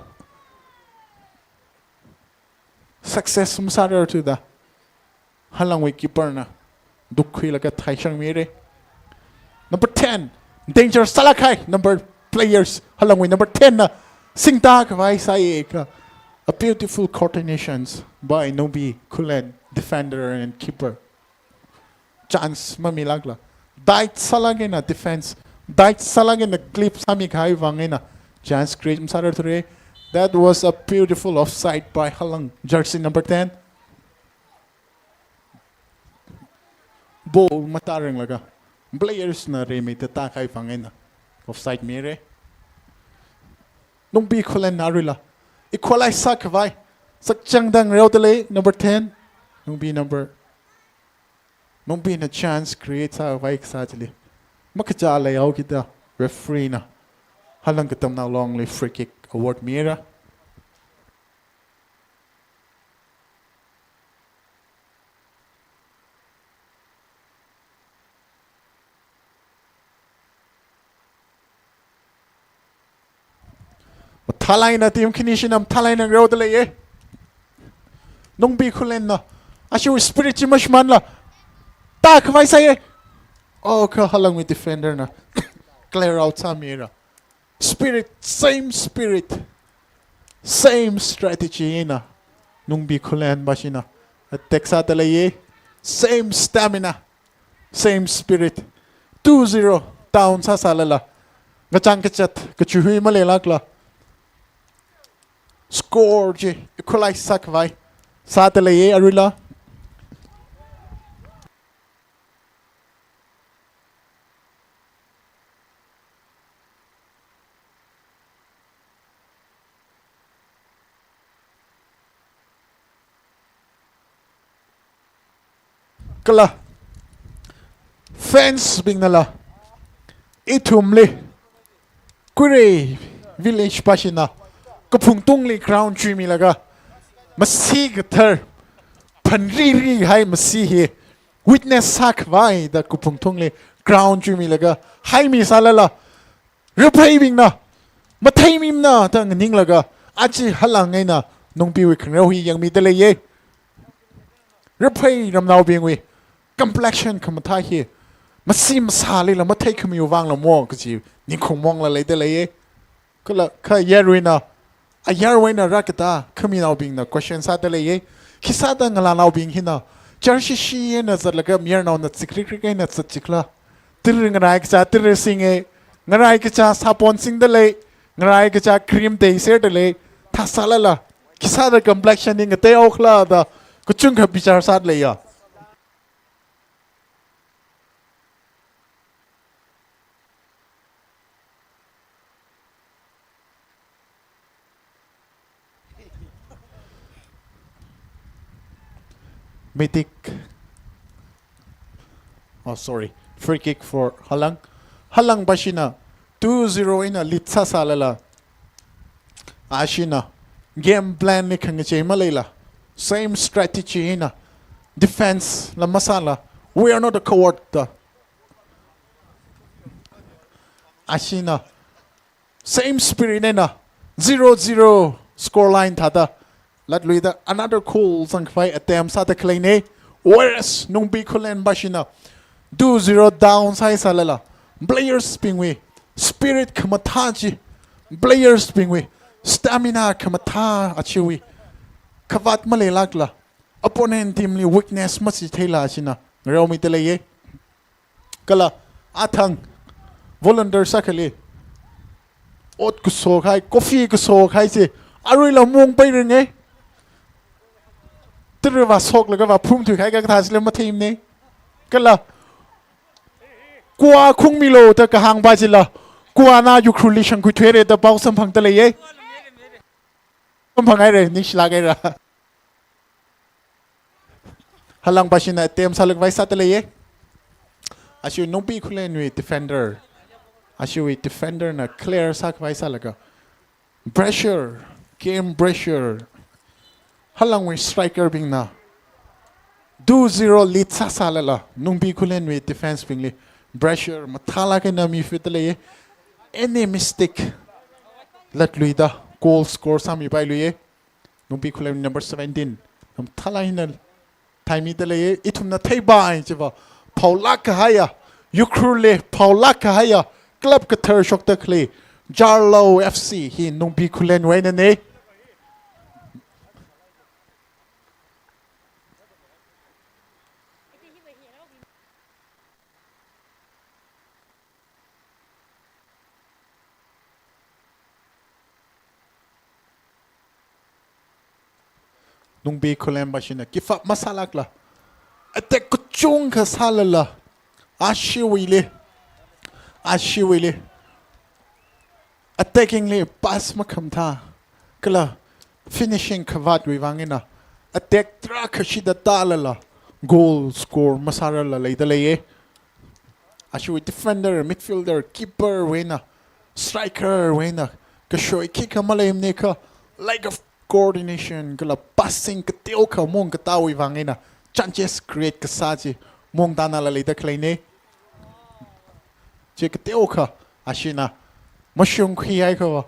success masārarthuda Halangwui keeper na dukkhuilaga thaishangmire. Number ten, danger sālākhai, number players, Halangwui number ten na singtakhavai sāi kha. A beautiful coordinations by Nungbi Khullen, defender and keeper. Chance mamilākla, dive sālāk eina defense, dive sālāk eina clip sāmikahai vang eina chance create masārarthure. That was a beautiful offside by Halang, jersey number ten. Ball mataranglaga players na remei tātākahai vang eina offside mire. Nungbi Khullen na aruila equalize sākhavai sakchangda ngareoda lei, number ten. Nungbi number Nungbina chance create sākhavai kasā chili makachā leihaokida referee na Halang Katamnao Longli free kick award mira. Mathālāk eina team khani shina mathālāk eina ngareoda leiye. Nungbi Khullen na ashiwui spirit chi mashimānla tākhavai sāye. Oh, kha Halangwui defender na clear out sāmira. Spirit, same spirit, same strategy eina Nungbi Khullen bashina attack sāda leiye. Same stamina, same spirit. Two zero down sāsālala ngachang kachat kachuhui maleilākla score chi equalize sākhavai sāda leiye aruila. Kala fans bingnala ithumli Kuirei village pashina kaphungtungli crown chuimilaga masi kathar phanriri hai masi hi witness sākhavai da kaphungtungli crown chuimilaga haimi sālala Raphei bingna matheimimana da nganinglaga achi halang eina Nungbiwui khangarao hi yangmida leiye. Raphei ramnaobingwui complexion khamathā hi masi masālila matheikhamiwui vangla mo kaji ningkhong mongla leida leiye. Kala kha yaruina ayarwui eina rākatā khaminaobingna question sāda leiye. Khisāda ngalānaobing hina charshishi eina zatlaga mayarnaona tsikrikrik eina zat chikhala. Tiri ngarai kacha tiri singe, ngarai kacha sapon singda lei, ngarai kacha cream teiserda lei, thāsālala khisāda complexion hi ngateihao khala da kachungkha bichar sāda leiya. Mitik. Oh, sorry. Free kick for Halang. Halang pashina two zero eina lead sāsālala ashina game plan li khangachei maleila same strategy eina defense la masāla, we are not a coward da. Ashina same spirit eina zero zero score line thāda latluida another goal zangkhavai attempt sāda khaleine. Whereas Nungbi Khullen pashina two zero down sāhaisālala players bingwui spirit khamathā chi, players bingwui stamina khamathā achiwui khavāt maleilākla opponent team li weakness machitheila china ngaraomida leiye. Kala athang volunteer sākhali ot kaso khai, coffee kaso khai chi aruila mung pairinge. Tiri vāshoklaga vāphum thuikhai kathā chila matheimane. Kala kua khungmilo da kahāng pa chila kuana Ukhrulli shangkhui thuire da pao samphangda leiye. Samphanghaire, ningshilāk haira. Halang pashina attempt sālakhavai sāda leiye. Ashi Nungbi Khullenwui defender, ashiwui defender na clear sākhavai sālaga pressure, game pressure. Halangwui striker bingna two zero lead sāsālala Nungbi Khullenwui defense bingli pressure mathālāk eina mifida leiye. Any mistake latluida goal score sāmipailuiye. Nungbi Khullen number seventeen mathālāk eina thaimida leiye. Ithumna theipai chiva phaolāk kahaiya, Ukhrulli phaolāk kahaiya club kathar shokda khalei Jarlou F C hi Nungbi Khullenwui einane. Nungbi Khullen pashina give up masālākla attack kachungkha sālala ashiwuili, ashiwuili attacking li pass makhamathā kala finishing khavātwui vang eina attack tarākha shida tālala goal score masārarla leida leiye. Ashiwui defender, midfielder, keeper wui eina, striker wui eina kashoi khikha maleimane kha lack of coordination kala passing kateokha mung katāwui vang eina chances create kasā chi mung tānala leida khaleine. Chi kateokha ashina mashungkhuihai kha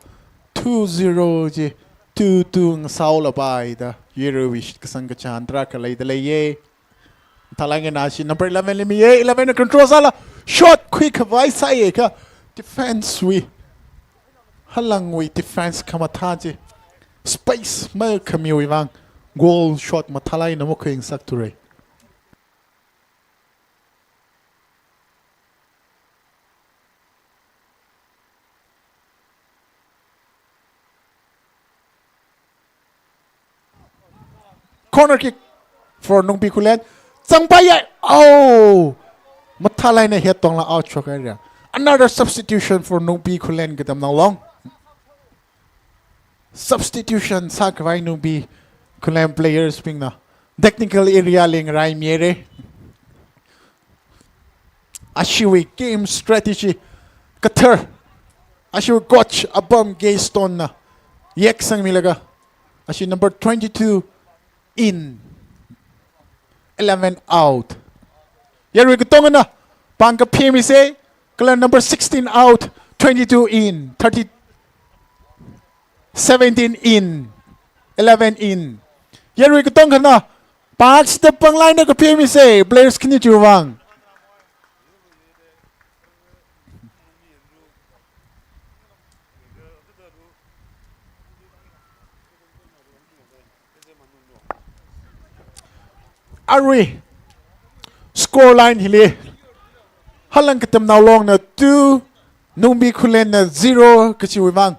two zero chi two two ngasāhaolapai da yaruiwui shitkasang kachāng tarākha leida leiye. Thalangena ashi number eleven li miye, eleven na control sāla shot khuikhavai sāye kha defense wui, Halangwui defense khamathā chi space makhamiwui vang goal shot mathālāk eina makhuingasakthura. Corner kick for Nungbi Khullen. Zangpaiye. Oh! Mathālāk eina head tongla out shokhaira. Another substitution for Nungbi Khullen katamnao long. Substitution sākhavai Nungbi Khullen players bingna technical area li ngaraimire. Ashiwui game strategy kathar, ashiwui coach apam Gaystone na yeksangmilaga, ashi number twenty-two in, eleven out. Yarui katongana pāng kaphimisa, kala number sixteen out, twenty-two in, thirty, seventeen in, eleven in. Yarui katongkhana pāng sita pāng line na kaphimisa, players khani chiwui vang. Arui score line hili Halang Katamnao Long na two, Nungbi Khullen na zero kachiwui vang.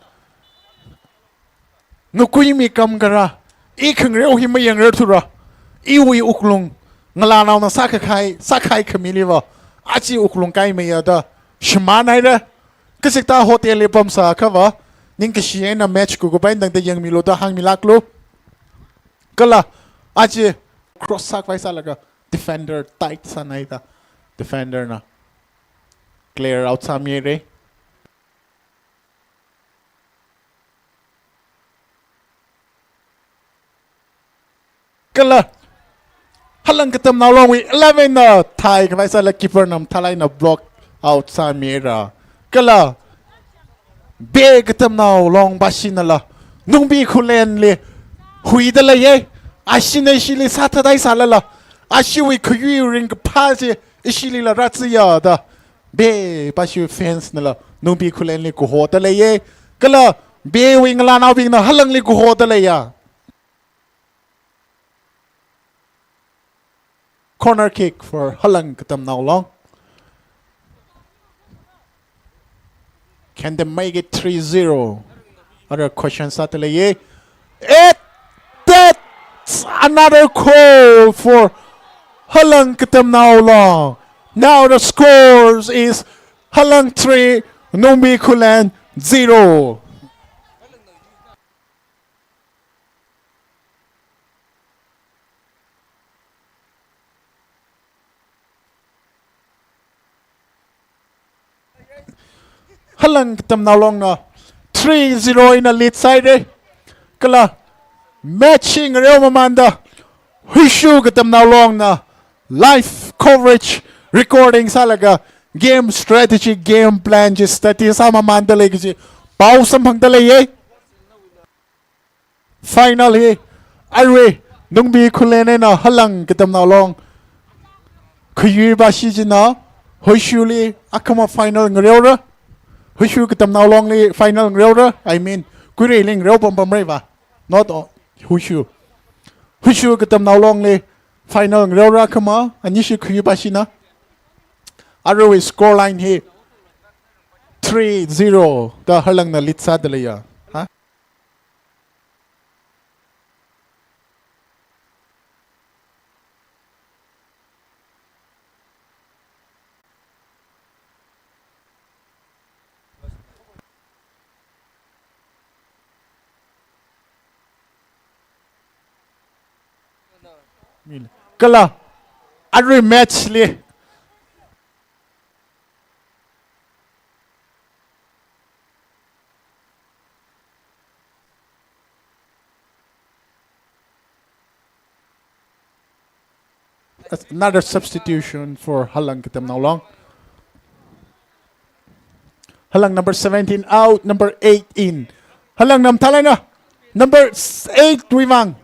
Ngakuimi kam kara, i khangareo hi mayangrarthura, iwui wuklung, ngalānaona sākahai, sākahai khamiliva, aja wuklung kaimeiya da shimānhaira. Kachikathā hotel li pamsāakhava, ningkashi eina match kukup eina tangda yangmilu da hāngmilāklu. Kala, aja cross sākhavai sālaga, defender tight sānhaida, defender na clear out sāmira. Kala, Halang Katamnao Longwui eleven na thaikhavai sālaga keeper na mathālāk eina block out sāmira. Kala, Bay Katamnao Long bashinala Nungbi Khullen li huida leiya. Ashina ishili sāthathai sālala, ashiwui khayui ringkaphā chi ishilila rāchiya da Bay bashi fans nala Nungbi Khullen li kahoda leiya. Kala Bay wui ngalānaobingna Halang li kahoda leiya. Corner kick for Halang Katamnao Long. Can they make it three zero? Arui question sāda leiya. It, that's another goal for Halang Katamnao Long. Now the scores is Halang three, Nungbi Khullen zero. Halang Katamnao Longna three zero eina lead sāhaira. Kala match hi ngareo mamānda Huishu Katamnao Longna live coverage recording sālaga game strategy, game plan chi study sāmamānda lei kaji pao samphangda leiya. Final hi arui Nungbi Khullen eina Halang Katamnao Long khayui bashi china Huishuli akhama final ngareora. Huishu Katamnao Longli final ngareora. I mean, Kuireili ngareo pampamraiva. Not o-, Huishu. Huishu Katamnao Longli final ngareora akhama, anishi khayui bashina. Arui score line hi three zero da Halangna lead sāda leiya. Ha? Kala arui match li Another substitution for Halang Katamnao Long. Halang number seventeen out, number eight in. Halangna mathālāk eina number eight wui vang.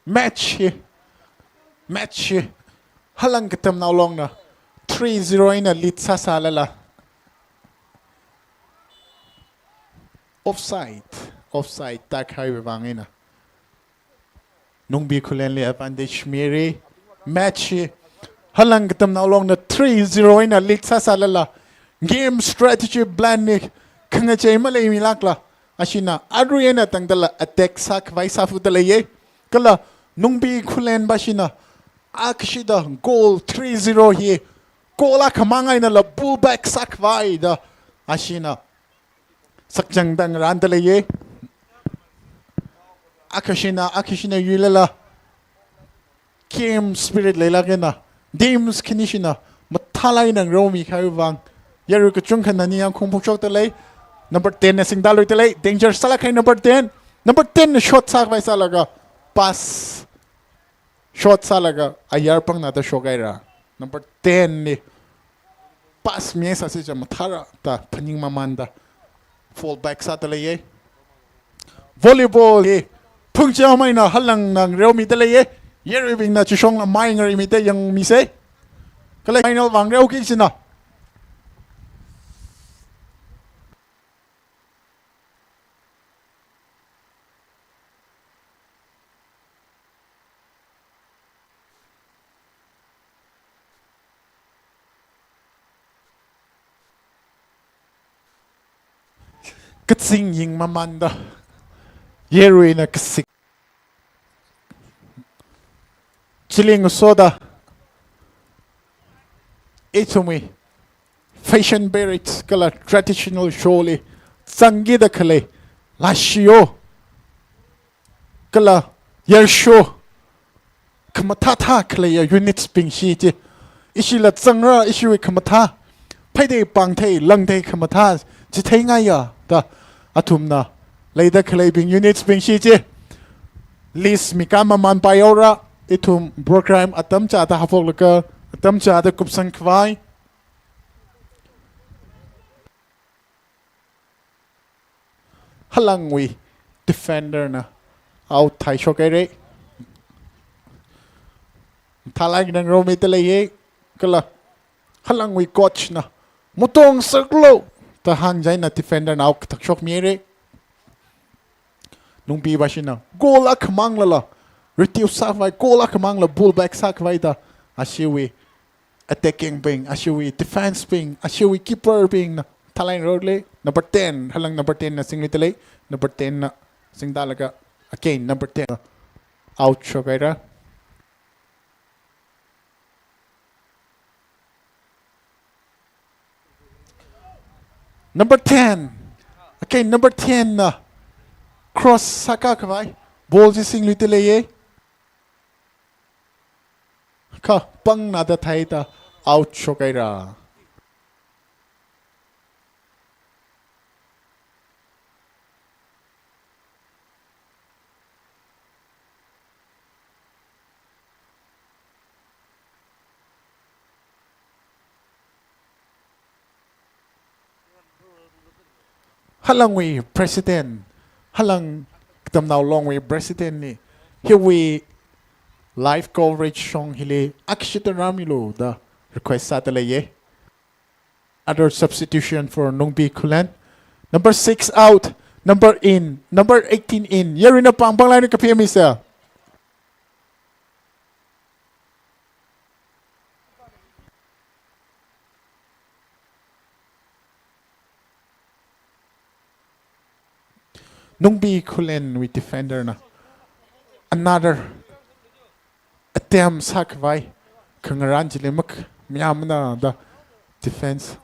Match hi, match hi Halang Katamnao Longna three zero eina lead sāsālala, offside, offside tākahaiwui vang eina Nungbi Khullenli advantage mira. Match hi Halang Katamnao Longna three zero eina lead sāsālala, game strategy plan li khangachei maleimilākla, ashina arui eina tangdala attack sākhavai sāfuda leiye. Kala Nungbi Khullen bashina akhashida goal three zero hi goal akhamang einala pull back sākhavai da ashina sakchangda ngarānda leiye. Akhashina, akhashina yuilala game spirit leilāk eina, teams khanishina mathālāk eina ngareomi kahai vang, yarui kachungkhana ningyāng khong phungshokda lei. Number ten na singda luida lei. Danger sālāk kahai number ten. Number ten na shot sākhavai sālaga pass, shot sālaga ayar pangna da shokhaira. Number ten li pass misāsi cha mathāra da phaning mamānda fall back sāda leiye. Volleyball hi phungchao maina halangna ngareomida leiye. Yaruibingna chishongla mai ngareimida yangmise. Kala final vang ngareoki china. Kazing ying mamānda yaruina kasik. Chili ngasoda ithumwui fashion parade kala traditional show li zangkida khalei, lashio kala yarsho khamathā thā khaleiya units bing chi chi, ishila zangra, ishiwui khamathā, phaidei pāngthei langthei khamathā chitheingaiya da athumna leida khaleibing units bing chi chi list mikā mamān paihaora. Ithum program atam chāda haophoklaga atam chāda kupsangkhavai. Halangwui defender na out thaishok haira. Thalai nang romi talei ye, kala halangwui coach na mutong saklo da hāngchaina defender na out thakshok mihaira. Nungbi bashina goal akhamang lala reduce sākhavai, goal akhamang la pull back sākhavai da ashiwui attacking bing, ashiwui defense bing, ashiwui keeper bing na thalai role. Number ten, halang number ten na singli talei, number ten na singda laga again number ten na out shok haira. Number ten. Again number ten na cross sākakhavai, ball chi singli talei ye. Kha pangna da thaida out shok haira. Halangwui president, halang Katamnao Longwui president ni hiwui live coverage shong hili akshita rāmilu da request sāda lei ye. Other substitution for Nungbi Khullen. Number six out, number in, number eighteen in. Yaruina pāng pāng laini kaphe misa. Nungbi Khullen wui defender na another attempt sākhavai khangarān chili mak mayamna da defense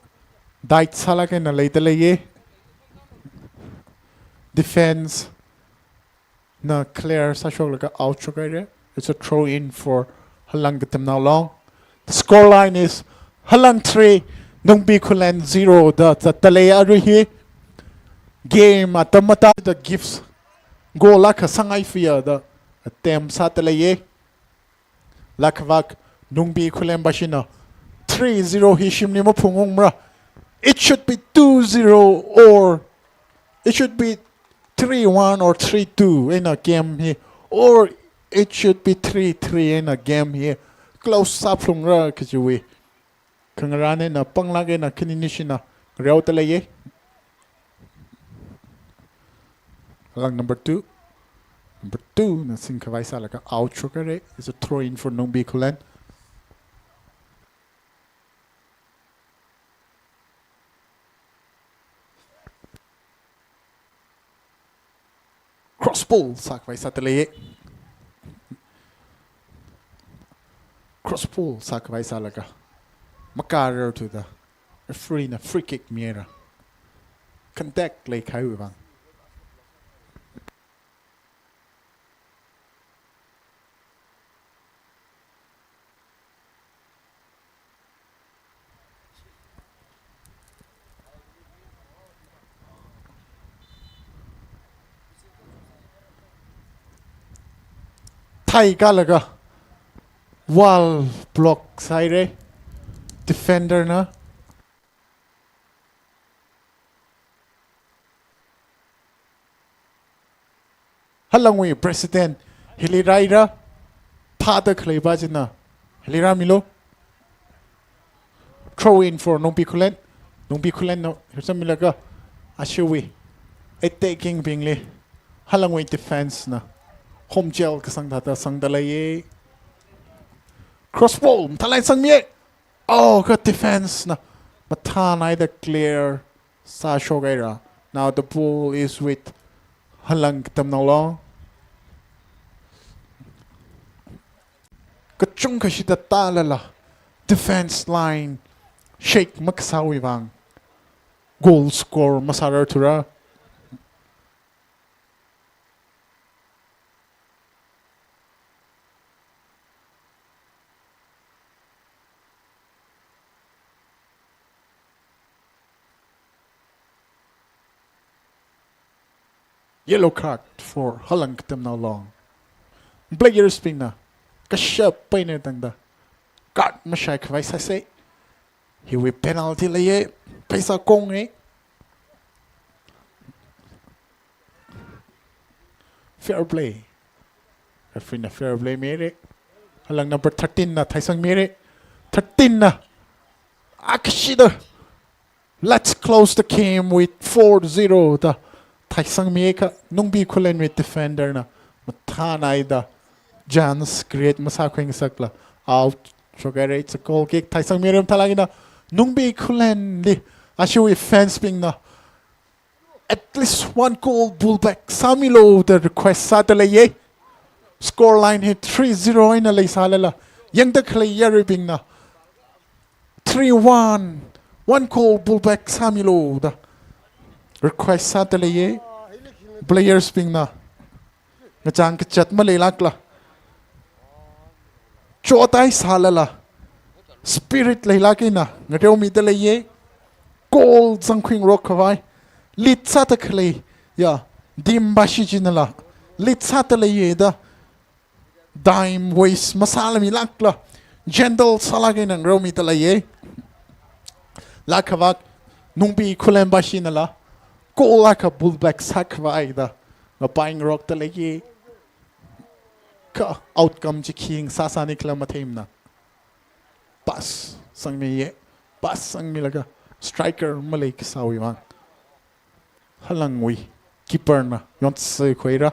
dive sālaga na leida lei ye. Defense na clear sāshok laga out shok haira. It's a throw in for halang Katamnao Long. The score line is halang three, Nungbi Khullen zero da zatta lei arui hi. Game atam mata da gives goal akha sāngai fiya da attempt sāda lei ye. Lakhavak Nungbi Khullen bashina three zero hi shimli maphungung mara. It should be two zero or it should be three one or three two eina game hi, or it should be three three eina game hi close sāphalungra kajiwui khangarān eina pānglāk eina khaninishina ngareoda lei ye. Halang number two. Number two na singkhavai sālaga out shok haira. It's a throw in for Nungbi Khullen. Cross ball sākhavai sāda lei. Cross ball sākhavai sālaga makārarthuda referee na free kick mira. Contact leikahaiwui vang. Thai kalaga wall block sāhaira defender na. Halangwui president hili rāhaira, phāda khalei pa china hili rāmilu. Throw in for Nungbi Khullen. Nungbi Khullen na hirsam milaga ashiwui attacking bingli halangwui defense na home jail kasang thāda sangda lei. Cross ball, mathālāk eina sangmi. Oh, kha defense na mathānaida clear sāshok haira. Now the ball is with Halang Katamnao Long. Kachungkha shida tālala defense line shake makasāwui vang goal score masārarthura. Yellow card for Halang Katamnao Long. Players bingna kashap paina tangda card mashaikhavai sāsa. Hiwui penalty leiya, pheisā konga. Fair play. Referee na fair play mira. Halang number thirteen na theisangmira. Thirteen na akashida, "Let's close the game with four zero," da theisangmi kha Nungbi Khullenwui defender na mathānaida chance create masākhuingasakla out shok haira. It's a goal kick. Theisangmira. Mathālāk eina Nungbi Khullenli ashiwui fans bingna at least one goal pull back sāmilu da request sāda leiya. Score line hi three zero eina leisālala, yangda khalei yaruibingna three one, one goal pull back sāmilu da request sāda leiya. Players bingna ngachang kachat maleilākla chotai sālala spirit leilāk eina ngareomida leiya. Goal zangkhuingarok khavai lead sāda khalei, ya, team bashi chinala lead sāda leiya da time waste masālāmilākla gentle sālāk eina ngareomida leiya. Lākhavak Nungbi Khullen bashinala goal akha pull back sākhavai da ngapaingarokda leiya. Kha outcome chi khi ngasāsāni khala matheimana. Pass sangmiya. Pass sangmilaga striker maleikasāwui vang Halangwui keeper na yonsikhuira.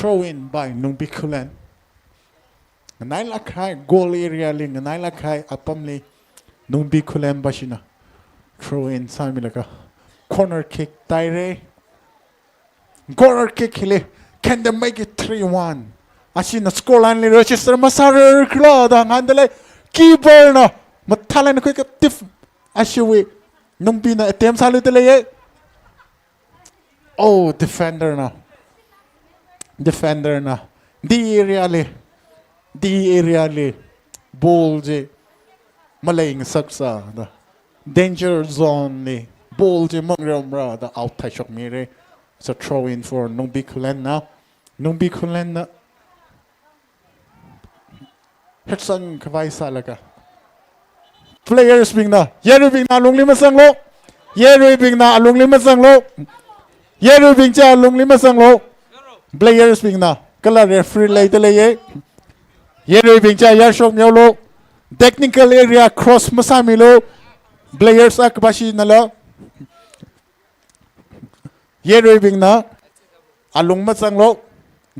Throw in by Nungbi Khullen. Nganailāk kahai, goal area li nganailāk kahai apamli Nungbi Khullen bashina throw in sāmilaga corner kick tāhaira. Corner kick hili, can they make it three one? Ashina score line li register masārar khala da ngahāndalei. Keeper na mathālāk eina khuikap tip, ashiwui Nungbina attempt sāludalei. Oh, defender na. Defender na. D area li. D area li. Ball chi maleingsaksa da. Danger zone li. Ball chi mangareomara da out thāshokmira. It's a throw in for Nungbi Khullen na. Nungbi Khullen na. Hetsang khavai sālaga. Players bingna, yaruibingna alungli mazanglu. Yaruibingna alungli mazanglu. Yaruibing chi alungli mazanglu. Players bingna, kala referee leidalei. Yaruibing chi yāshokmihaolu. Technical area cross masāmilu. Players akha bashinala. Yaruibingna alung mazanglu.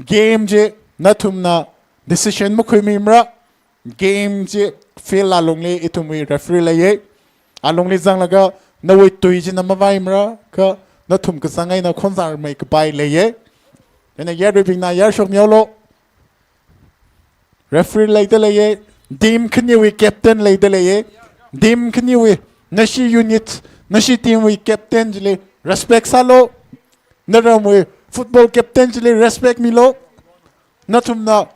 Game chi nathumna decision makhuimimara. Game chi field alungli ithumwui referee leiya. Alungli zanglaga nawui tui china mavaimara, kha nathum kazang eina khonzarmei kapai leiya. Chieina yaruibingna yāshokmihaolu. Referee leidalei, team khaniwui captain leidalei, team khaniwui, nashi unit, nashi team wui captain chili respect sālu, naramwui football captain chili respect milu, nathumna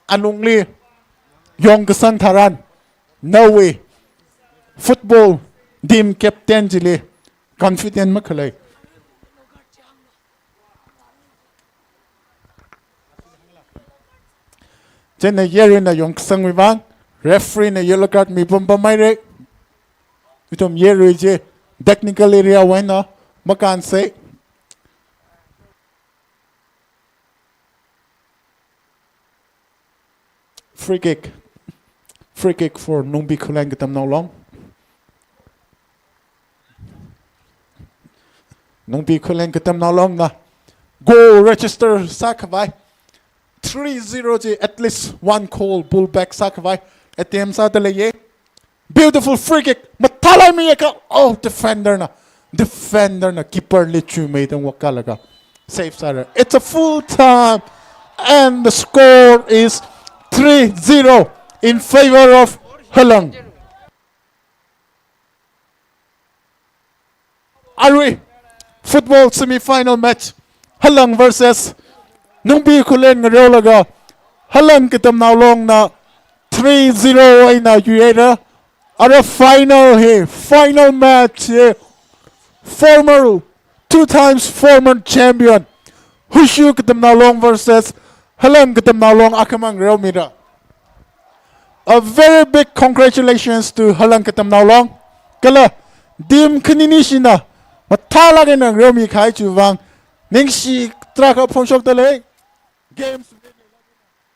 alungli yongkasang tharan, nawui football team captain chili confident makhalei. Chieina yaruina yongkasangwui vang, referee na yellow card mipam pamhaira. Ithum yarui chi technical area wui eina makānsei. Free kick. Free kick for Nungbi Khullen Katamnao Long. Nungbi Khullen Katamnao Long na goal register sākhavai. Three zero chi at least one goal pull back sākhavai attempt sādalei. Beautiful free kick. Mathālāk eina miyaka. Oh, defender na. Defender na keeper li chuimeida vākalaga save sāra. It's a full time. And the score is three zero in favor of Halang. Arui football semi-final match. Halang versus Nungbi Khullen ngareolaga Halang Katamnao Long na three zero eina yuihaira. Ara final hi, final match hi. Former, two times former champion Huishu Katamnao Long versus Halang Katamnao Long akhamang ngareomira. A very big congratulations to Halang Katamnao Long. Kala team khanini shina mathālāk eina ngareomi kahai chiwui vang ningshi tarākha phongshokdalei. Games